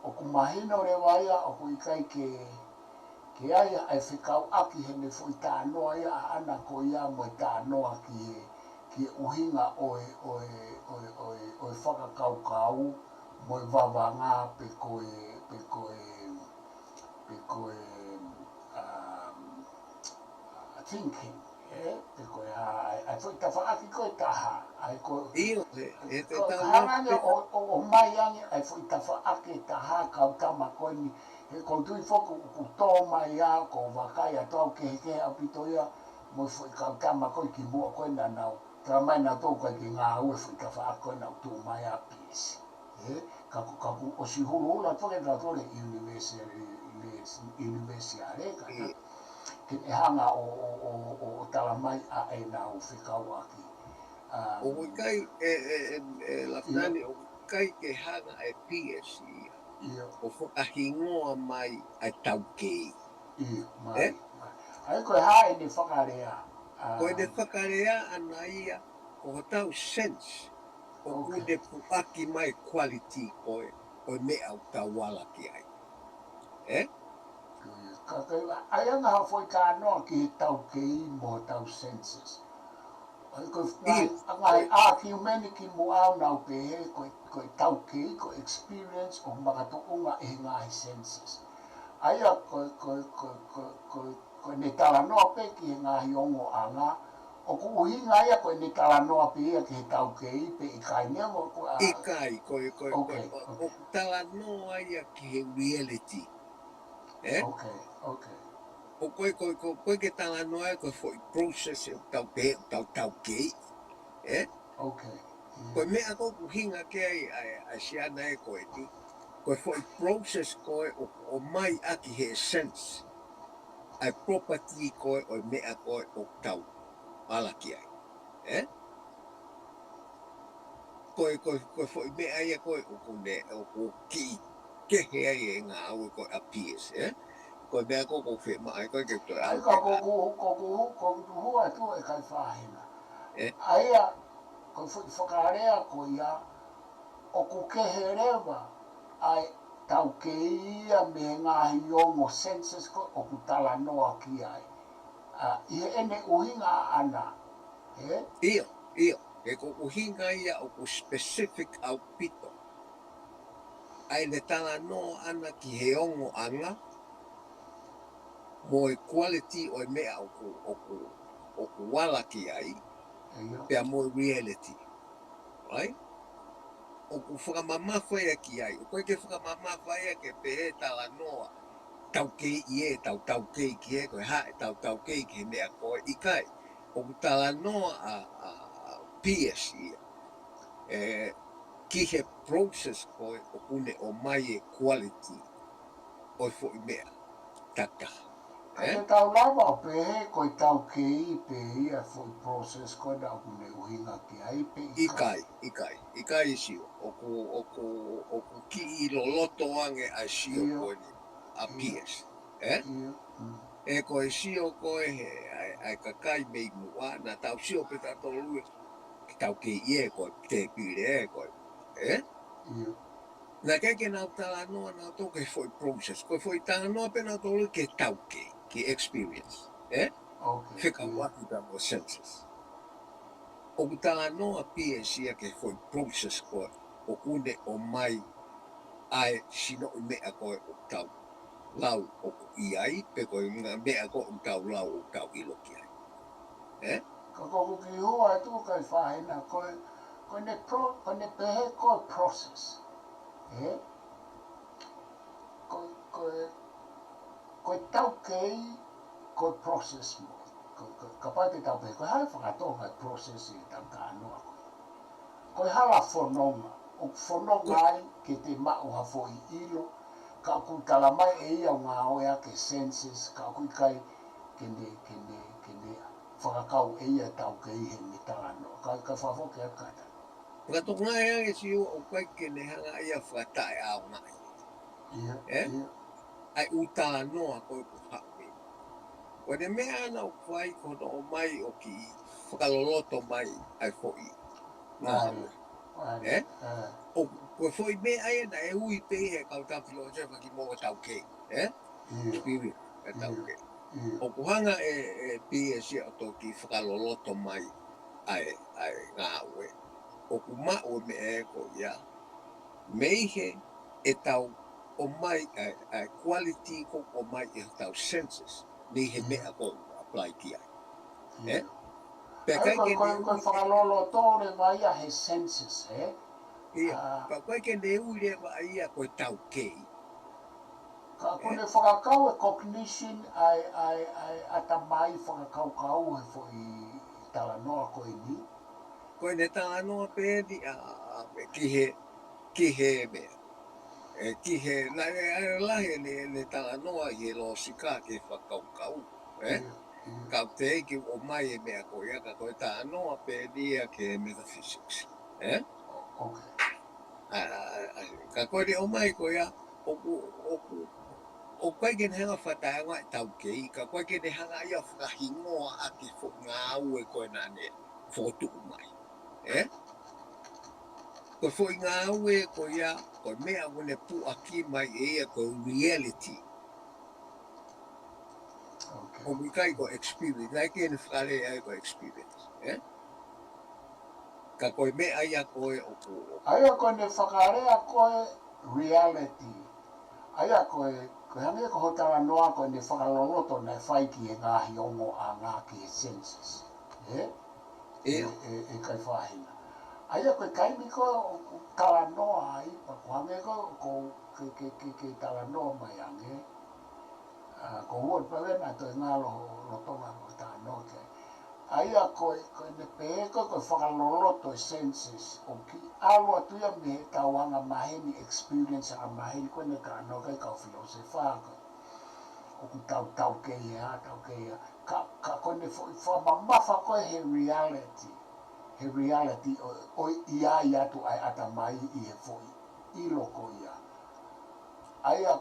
ʻoku mahino leva ia ʻoku ʻikai ke, ke ʻi ai ʻa e fekauʻaki heʻene foʻi talanoa ia ʻaʻana ko ia mo e talanoa ki he, ki he ʻuhinga ʻo e, ʻo e, ʻo e, ʻo e, ʻo e fakakaukau mo e vavanga pe ko e, pe ko e, pe ko e, um, thinking, ē? Pe ko e hā, ʻa e, ʻa e foʻi tafaʻaki ko ē ʻe taha, ʻa ia ko ʻIo, he, he te ko e tau hanga ange pe ʻo, ʻo, ʻomai ange ʻa e foʻi tafaʻaki ʻe taha kau tama ko eni, he ʻoku ou tui foki ʻoku tō mai ia, ʻoku ou vakai atu au kehekehe ʻaupito ia, mo e foʻi kau tama ko ē kimuʻa ko ē naʻa nau, talamai naʻa nau ʻikai ke ngāue foʻi tafaʻaki ko ē naʻa nau tuʻu mai ʻa Pearce. Ē, ka ʻoku, ka ʻoku ʻosi huluhulu atu ke tau tole university, university, university ʻa e ka, ʻIo. ke ne hanga ʻo, ʻo, ʻo, ʻo, ʻo talamai ʻa ʻenau fekauʻaki. Um, ʻOku ʻikai, ʻe, ʻe, ʻe, ʻe, ʻIo. Lafitani, ʻoku ʻikai ke hanga ʻe Pearce ia. ʻIo. ʻO fakahingoa mai ʻa e taukei. ʻIo, mai, Ē? mai. ʻA ia ko e hā ʻene fakalea, Ko ʻene um, fakalea ʻana ia, ko hotau sense, ʻoku Okay. ne puʻaki mai quality ko ē, ʻo e meʻa ʻoku tau ala ki ai. Ē? Ka, ka, ʻa ia naʻa foʻi talanoa ki he taukei mo hotau senses. ʻA ia ko e ʻIo. ngaahi, ngaahi argument kimuʻa naʻa nau pehē, ko e, ko e taukei, ko e experience ʻoku makatuʻunga ʻi he ngaahi senses. ʻA ia ko, ko, ko, ko, ko, ko ʻene talanoa pē ki he ngaahi ongoʻanga, ʻoku ʻuhinga ia ko ʻene talanoa pē ia ki he taukei pe ʻikai, neongo ko ʻa ʻIkai, ko e, ko e, ko e, Okay, ʻo, okay. ʻoku talanoa ia ki he reality. Ē? Okay, okay. ʻO ko e, ko e, ko e, ko e ke talanoa ia ko e foʻi process ʻe tau pē, tau, taukei. Ē? Okay. Ko e Mm. meʻa ko ē ʻoku ʻuhinga ki ai ʻa e, ʻa e siana ē ko eni. Ko e foʻi process ko ē ʻo, ʻomai ʻaki he sense ʻa e property ko ē ʻo e meʻa ko ē ʻoku tau ala ki ai. Ē? Ko e, ko e, ko e foʻi meʻa ia ko ē ʻoku ne, ʻoku kiʻi kehe ai e ngāue ko ē ʻa Pearce, ē? Ko e meʻa ko ē ʻoku ou fiemaʻu ai ko ē ke toe ʻai ʻa e ka ko ʻeku, ko ʻeku, ko ʻeku tuhu atu ʻe Kaifahena. ʻE? ʻA ia, ko e foʻi fakalea ko ia, ʻoku kehe leva ʻa e taukei ia mei he ngaahi ongo senses ko ē ʻoku talanoa ki ai. ʻA, ʻi heʻene ʻuhinga ʻaʻana. ʻE? ʻIo, ʻio. He ko e ʻuhinga ia ʻoku specific ʻaupito. ʻA ʻene talanoa ʻana ki he ongoʻanga mo e quality ʻo e meʻa ʻoku, ʻoku, ʻoku ala ki ai, ʻIo. pea mo e reality. Right? ʻOku fakamamafa ia ki ai. ʻOku ʻikai ke fakamamafa ia ke pehē talanoa. Taukei ʻi he, tau taukei ki he, ko e hā ʻetau taukei ki he meʻa ko ē ʻikai. ʻOku talanoa ʻa, ʻa, ʻa Pierce ia. ʻE, ki he process ko ē ʻoku ne ʻomai e quality ʻo e foʻi meʻa taki taha. Ka ʻE? te tau lava ʻo pehē ko e taukei pē ia foʻi process ko ē naʻa ʻoku ne ʻuhinga ki ai pe ʻikai. ʻIkai, ʻikai, ʻikai sio. ʻOku, ʻoku, ʻoku kiʻi loloto ange ʻa e sio ʻIo. ko eni ʻa ʻIo. Pierce. ʻE? ʻIo. Mm. ʻE ko e sio ko ē he, ʻa e, ʻa e kakai mei muʻa, naʻa tau sio pē tautolu ʻe, ke taukei ʻi he ko e tēpile ʻe ko ē. ʻE? ʻIo. Naʻe ʻikai ke nau talanoa nautolu ki he foʻi process. Ko e foʻi talanoa pē nautolu ki he taukei, ki he experience. ʻE? Okay, Fekauʻaki pea mo e senses. ʻOku talanoa Pierce ia ki he foʻi process ko ē ʻoku ne ʻomai ʻa e sinoʻi meʻa ko ē ʻoku tau lau ʻoku ʻi ai, pe ko e ngaahi meʻa ko ē ʻoku tau lau ʻoku tau ʻilo ki ai. ʻE? Ka ko ʻeku kiʻi hua atu Kaifahena ko e, ko ʻene pro, ko ʻene pehē ko e process. ʻE? Ko, ko e, ko e taukei, ko e process mo. Ko, ko, kapau te tau pehē, ko e hā e faka-Tonga e process ʻi he talanoa ko ē. Ko e hala fononga, ʻoku fononga ai ke te maʻu ha foʻi ʻilo, ka ʻoku talamai ʻe ia ʻoku ngāueʻaki e senses, ka ʻoku ʻikai ke ne, ke ne, ke ne fakakau ʻe ia e taukei heʻene talanoa. Ka, ka fafo ke aka ta. Fakatonga e ange sio ʻoku ʻikai ke ne hanga ia fakataʻeʻaongaʻi. ʻIa, ʻE? ʻia. ʻA e ʻū talanoa ko ē ʻoku haʻu mei. Ko ʻene meʻa ʻana ʻoku fai ko hono ʻomai ʻo kiʻi fakaloloto mai ʻa e foʻi. Ngā. ʻAe, ʻae, ʻE? ʻae. ʻO, ko e foʻi meʻa ia naʻe ui pē ʻe he kau tapu filōsefa ki mo taukei. ʻE? ʻIa. Spirit, ʻa e ʻIa. taukei. ʻIa. ʻOku hanga ʻe, ʻe Pierce ia ʻo toki fakaloloto mai ʻa e, ʻa e ngāue. ʻOku maʻu e meʻa ko ia. Mei he ʻetau ʻomai ʻa e, ʻa e quality ko ʻoku ʻomai ʻe hotau senses. Mei he ʻIa. meʻa ko ʻoku apply ki ai. ʻE? ʻIa. Pea ʻAe, ʻikai ko, ke ko, ne ko e ui fakaloloto leva ia he senses, ʻe? ʻIa, ʻA. pea ʻikai ke ne ui leva ia ko e taukei. Ka ʻoku ʻE? ne fakakau e cognition ʻa e, ʻa e, ʻa e ʻatamai fakakaukau he foʻi talanoa ko eni. Ko ʻene talanoa pē eni ʻa, ʻa, ʻa, ki he, ki he meʻa. ʻE, ki he, naʻe, naʻe, naʻe lahi ʻene, ʻene talanoa ʻi he lōsika ki he fakakaukau. ʻE? ʻIa, ʻia. Ka ʻoku teʻeki ke ʻomai e meʻa ko ia ka ko e talanoa pē eni ia ki he metaphysics. ʻE? ʻO, okay. ʻA, ʻa, ʻa, ka ko ʻene ʻomai ko ia, ʻoku, ʻoku, ʻoku ʻikai ke ne hanga fakataʻeʻaongaʻi e taukei, ka ʻoku ʻikai ke ne hanga ia fakahingoa ʻaki e foʻi ngāue ko ē naʻa ne fokotuʻu mai. ʻE? Ko e foʻi ngāue ko ia, ko e meʻa ʻoku ne puʻaki mai ʻe ia ko e reality. Okay. ʻOku ʻikai ko e experience, naʻe ʻikai ke ne fakalea ia ko e experience. ʻE? Ka ko e meʻa ia ko ē ʻoku, ʻoku ʻA ia ko ʻene fakalea ko e reality. ʻA ia ko e, ko e hangē ko hoʻo talanoa ko ʻene fakaloloto naʻe fai ki he ngaahi ongoʻanga ki he senses. ʻE? ʻIa. ʻE, ʻe, ʻe Kaifahena. ʻA ia ko e taimi ko ē ʻoku talanoa ai, pea ko e hangē ko ē, ko, ke, ke, ke, ke talanoa mai ange. ʻA, ko e hua pē ena ʻa e toe ngalo ho lolotonga ko e talanoa ki ai. ʻA ia ko e, ko ʻene pehē ko e, ko e fakaloloto e senses, ʻoku kiʻi ʻalu atu ia mei heʻetau anga maheni, experience anga maheni, ko ʻene talanoa ki ai e kau filōsefa ko ē. ʻOku tau taukei he hā, taukei he hā. Ka, ka ko ʻene foʻi fakamamafa ko ē he reality. He reality ʻo, ʻo ʻi ai atu ʻa e ʻatamai ʻi he foʻi ʻilo ko ia. ʻA ia,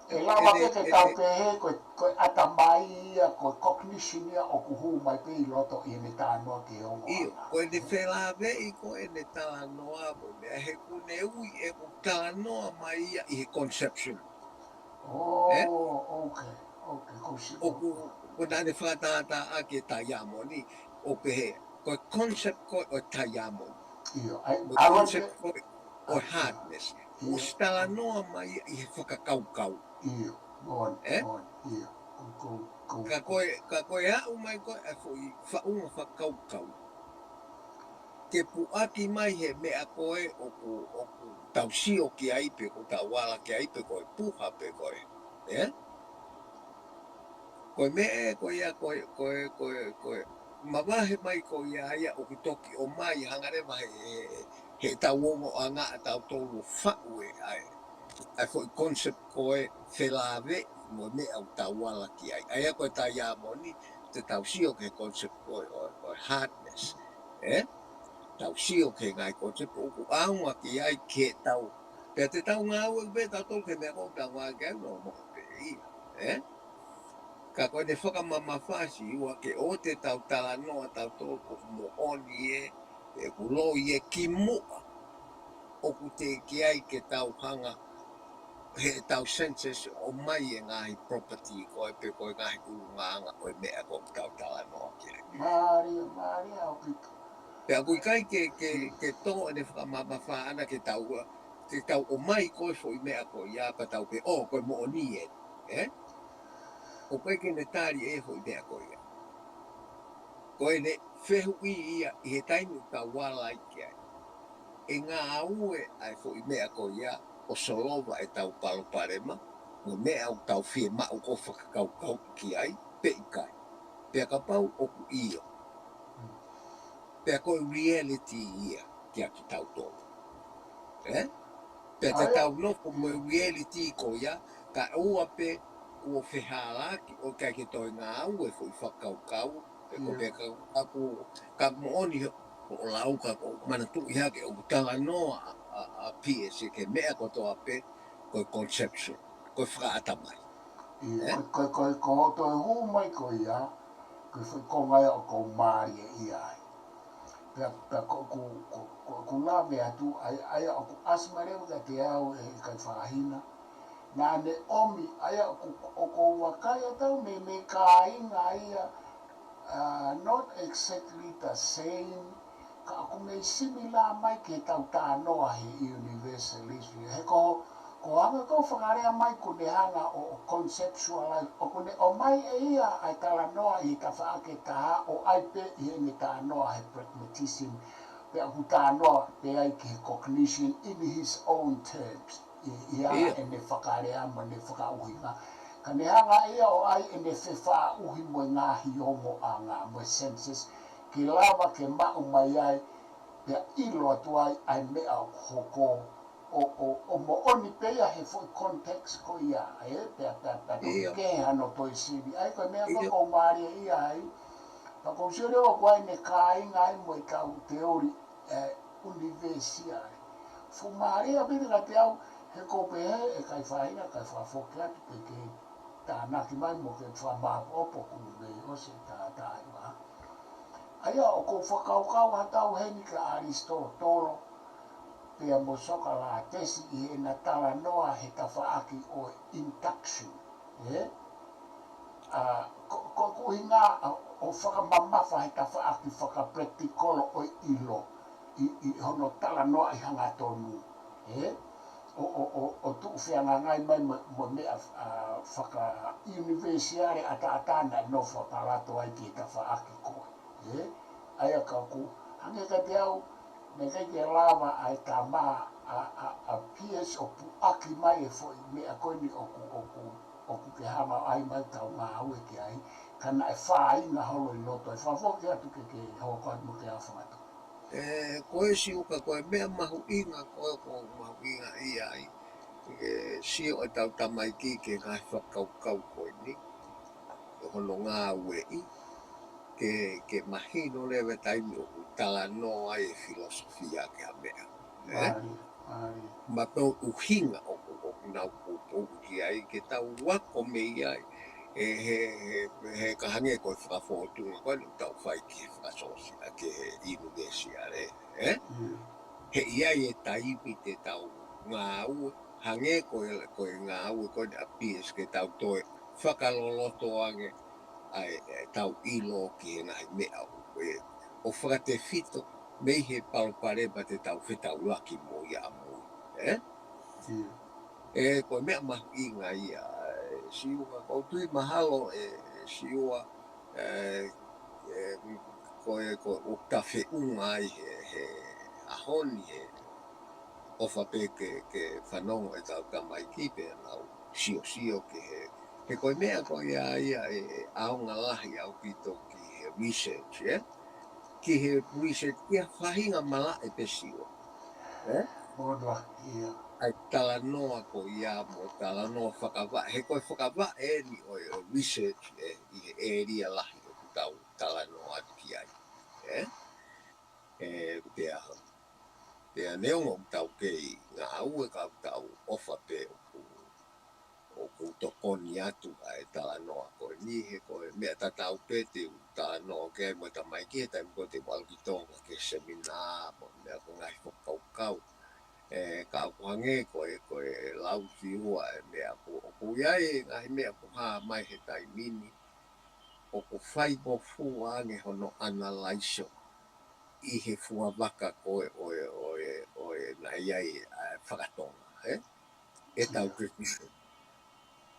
ʻe lava pē ke tau pehē ko e, ko e ʻatamai ia, ko e cognition ia ʻoku hū mai pē ʻi loto ʻi heʻene talanoa ki he ongo ʻaho. ʻIo, ko ʻene felāveʻi ko ʻene talanoa mo e meʻa he ʻoku ne ui ʻeku talanoa mai ia ʻi he conception. Oh, okay, okay, ko si. ʻOku, ko naʻá ne fakatātā ʻaki e taiamoni, ʻo pehē, ko e concept ko ē ʻo e taiamoni. ʻIo, ʻa ia, mo e concept ko ē ʻo e hardness. ʻOsi talanoa mai ʻi he fakakaukau. ʻIo, moʻoni, moʻoni, ʻio. Ka ko e, ka ko e aʻu mai ko ē ʻa e foʻi faʻunga fakakaukau ke puʻaki mai he meʻa ko ē ʻoku, ʻoku tau sio ki ai pe ʻoku tau ala ki ai pe ko e puha pe ko e, ē? Ko e meʻa ē ko ia, ko e, ko e, ko e, ko e mavahe mai ko ia ia ʻoku toki ʻomai hangē leva he, he, he tau ongoʻanga ʻa tautolu ʻo faʻu ʻa e, ʻa e foʻi concept ko e felāveʻi mo e meʻa ʻoku tau ala ki ai. ʻA ia ko e taiamoni, te tau sio ki he concept ko e, ʻo, ʻo e hardness, ē? Tau sio ki he ngaahi concept ʻoku ʻaonga ki ai ke tau, pea te tau ngāue pē tautolu ki he meʻa ʻoku tau ngāue ki ai, ʻo mo pē ia, ē? Ka ko ʻene fakamamafa ʻa Siua ke ʻoua te tau talanoa tautolu ʻoku moʻoni ē, ʻoku loi ē kimuʻa ʻoku teʻeki ai ke tau hanga heʻetau senses ʻo ʻomai e ngaahi property ko ē pe ko e ngaahi ʻulungaanga ʻo e meʻa ʻoku tau talanoa ki ai. Mālie, mālie ʻaupito. Pea ʻoku ʻikai ke, ke, ke tō ʻene fakamamafa ʻana ke tau, ke tau ʻomai ko e foʻi meʻa ko ia pea tau pehē, ʻō, ko e moʻoni ē, ē? ʻOku ʻikai ke ne tali e foʻi meʻa ko ia. Ko ʻene fehuʻi ia ʻi he taimi ʻoku tau ala ai ki ai. ʻE ngāue ʻa e foʻi meʻa ko ia ʻo solova ʻetau palopalema, mo e meʻa ʻoku tau fiemaʻu ʻo fakakaukau ki ai, pe ʻikai. Pea kapau ʻoku ʻio, pea ko e reality ia kiate kitautolu. Ē? Pea te tau nofo mo e reality ko ia, kae ʻoua pē kuo fehālaaki ʻo ʻikai ke toe ngāue e foʻi fakakaukau, pe ko e meʻa ka, ka kuo, ka moʻoni hoʻo lau ka ʻoku ou manatuʻi hake ʻoku talanoa ʻa, ʻa, ʻa P S ki he meʻa kotoa pē ko e conception, ko e fakaʻatamai. ʻIo, ē? Ko, ko, ko, ko hoʻo toe hū mai ko ia, ko e foʻi konga ia ʻoku ou mālieʻia ai. Pea, pea ko, ko, ko, ko, ʻoku lave atu ai, ʻa ia ʻoku ʻasi mai leva kiate au ʻe he kakai fāhina. Naʻá ne ʻomi, ʻa ia ʻoku, ʻoku ou vakai atu au mei, mei he kāinga ia, uh, not exactly the same, ka ʻoku mei similar mai ki heʻetau talanoa he universalism. He ko, ko e anga ko e fakalea mai ʻoku ne hanga ʻo, ʻo conceptualize, ʻoku ne ʻomai ʻe ia ʻa e talanoa ʻi he tafaʻaki ʻe taha ʻo ʻai pē ʻi heʻene talanoa he pragmatism, pea ʻoku talanoa pē ai ki he cognition in his own terms. ʻI, ʻi he ʻene fakalea mo ʻene fakaʻuhinga. Ka ne hanga ia ʻo ʻai ʻene fefaʻuhi mo e ngaahi ongoʻanga mo e senses, ke lava ke maʻu mai ai, pea ʻilo atu ai ʻa e meʻa ʻoku hoko, ʻo, ʻo, ʻo moʻoni pē ia he foʻi context ko ia, ē, pea, pea, pea toki kehe hano toe sivi. ʻA ia ko e meʻa ko ē ʻoku ou mālieʻia ai, pea ʻoku ou sio leva ʻoku ʻi ai ʻene kāinga ai mo ʻetau teoli, ē, ʻunivēsiale. Fuʻu mālie ʻaupito kiate au, he ʻoku ou pehē ʻe he kakai fāhina, kae fakafoki atu ke, ke tānaki mai mo ke fakamāʻopoʻopo kuo mei ʻosi e taimi. ʻA ia ʻoku ou fakakaukau atu au heni kia ʻAlisitōtolo, pea mo Sokalātesi ʻi heʻena talanoa he tafaʻaki ʻo e induction. Ē? ʻA, ko, ko, ko e ʻuhinga ʻa, ʻo fakamamafa he tafaʻaki fakapractical ʻo e ʻilo ʻi, ʻi hono talanoaʻi hangatonu. Ē? ʻO, ʻo, ʻo, ʻo tuʻu fehangahangai mai mo, mo e meʻa, ʻa, fakaʻunivēsiale ʻataʻatā naʻe nofo fakalato ai ki he tafaʻaki ko ē. Ē? ʻA ia ka ʻoku hangē kiate au, naʻe ʻikai ke lava ʻa e tama ʻa, ʻa, ʻa P S ʻo puʻaki mai e foʻi meʻa ko eni ʻoku, ʻoku, ʻoku ke hanga ʻo ʻai mai ʻetau ngāue ki ai, ka naʻe fāinga holo ʻi loto, ʻe fakafoki atu ke, ke hoko atu mo ke afa atu. Ē, ko e Siua, ka ko e meʻa mahuʻinga, ko e ʻoku ou mahuʻingaʻia ai, ke sio ʻetau tamaiki ki he ngaahi fakakaukau ko eni, ʻo hono ngāueʻi, ke, ke mahino leva e taimi ʻoku talanoa ai e filōsofia ki ha meʻa. Ē? Mālie, mālie. Mo e ʻuhinga ʻoku, ʻoku nau pupū ki ai, ke tau ako mei ai, he, he, he, he ka hangē ko e fakafōtunga ko eni ʻoku tau fai ki he fakasōsiale, ki he ʻunivēsiti, ē? Mm. He ʻi ai e taimi te tau ngāue, hangē ko e, ko e ngāue ko eni ʻa Piesi ke tau toe fakaloloto ange ʻa e, ʻetau ʻilo ki he ngaahi meʻa ʻo, ē, ʻo fakatefito mei he palopalema te tau fetaulaki mo ia ʻamui, ē? Mm. Ē, ko e meʻa mahuʻinga ia, ē, Siua, ʻoku ou tui mahalo, ē, Siua, ē, ē, ko e, ko e ʻoku ta feʻunga ai he, he ʻaho ni, he ʻofa pē ke, ke fanongo ʻetau tamaiki pea nau siosio ki he, he ko e meʻa ko ia ia ʻe, ʻe ʻaonga lahi ʻaupito ki he research, ē? Ki he research, ki ha faʻahinga malaʻe pē Siua, ē? Moa, ia. ʻA e talanoa ko ia mo e talanoa fakavaʻe, he ko e fakavaʻe eni ʻo e, ʻo e research, ē, ʻi he ʻēlia lahi ʻoku tau talanoa atu ki ai, ē? Ē, pea, pea neongo ʻoku tau kei ngāue ka ʻoku tau ʻofa pē ʻoku, ʻoku tokoni atu ʻa e talanoa ko eni he ko e meʻa tatau pē te u talanoa ki ai mo e tamaiki he taimi ko ē te u ʻalu ki Tonga ki he seminā mo e meʻa ko e ngaahi fakakaukau. Ē, ka ʻoku hangē ko e, ko e lau Siua e meʻa ʻoku, ʻoku ʻi ai e ngaahi meʻa ʻoku hā mai he taimi ni, ʻoku faingofua ange hono ʻanalaiso ʻi he fuavaka ko ē ʻo e, ʻo e, ʻo e naʻe ʻi ai ʻa e fakatonga, ē? ʻEtau, ia, tefito.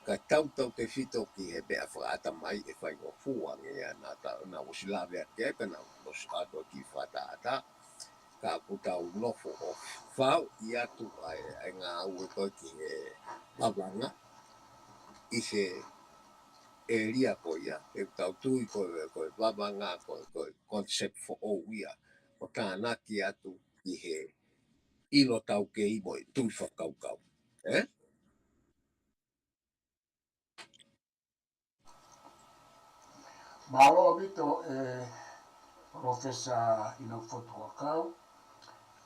Ka tautautefito ki he meʻa fakaʻatamai ʻe faingofua ange ia naʻa ta, naʻa ku ʻosi lave atu ki ai pea naʻa ku ʻosi ʻoatu e kiʻi fakatātā. Ka ʻoku tau nofo ʻo fauʻi atu ʻa e, ʻa e ngāue ko ē ki he vavanga ʻi he ʻēlia ko ia, he ʻoku tau tui ko e, ko e vavanga, ko e, ko e concept foʻou ia, ʻo tānaki atu ʻi he ʻilo taukei mo e tui fakakaukau. Ē? Mālō ʻaupito, ē, Palōfesa ʻInoke Fotu Huʻakau.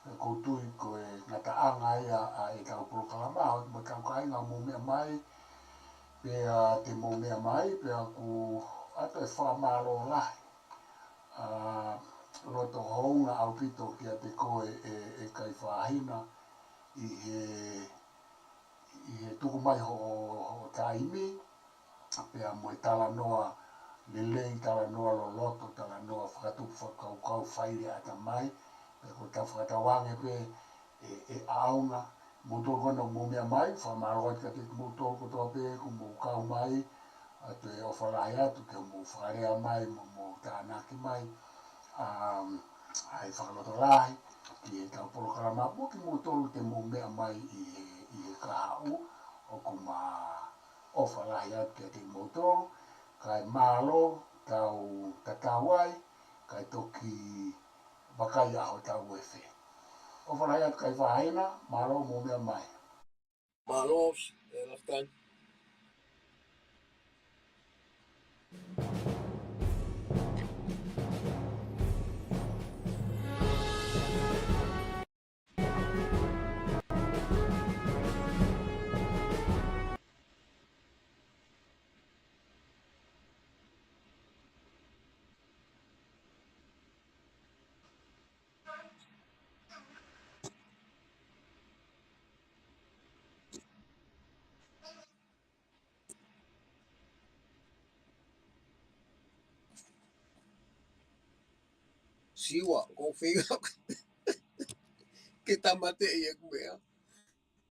ʻOku ou tui ko e ngataʻanga ia ʻa ʻetau polokalama, ʻo mo e kau kāinga mou meʻa mai, pea te mou meʻa mai, pea ʻoku ʻoatu e fakamālō lahi, ʻa, loto hounga ʻaupito kiate koe ē, ʻe Kaifahina, ʻi he, ʻi he tuku mai hoʻo, hoʻo taimi, pea mo e talanoa lelei, talanoa loloto, talanoa fakatupu fakakaukau, fai lea ʻatamai, pea ko ʻetau fakatauange pē ʻe, ʻe ʻaonga. Mou tokoni mou meʻa mai, fakamālō atu kiate kimoutolu kotoa pē kuo mou kau mai, ʻa, toe ʻofa lahi atu ke mou fakalea mai, mo, mou tānaki mai, ʻa, ʻa e fakalotolahi ki heʻetau polokalama, mo kimoutolu te mou meʻa mai ʻi he, ʻi he kahaʻu, ʻoku ma ʻofa lahi atu kiate kimoutolu, kae mālō tau tatau ai, kae toki vakai ʻa hotau ʻefe. ʻOfa lahi atu Kaifahina, mālō mou meʻa mai. Mālō, ē, Lafitani. Siua, ʻoku ou feinga ke tāmateʻi ʻeku meʻa.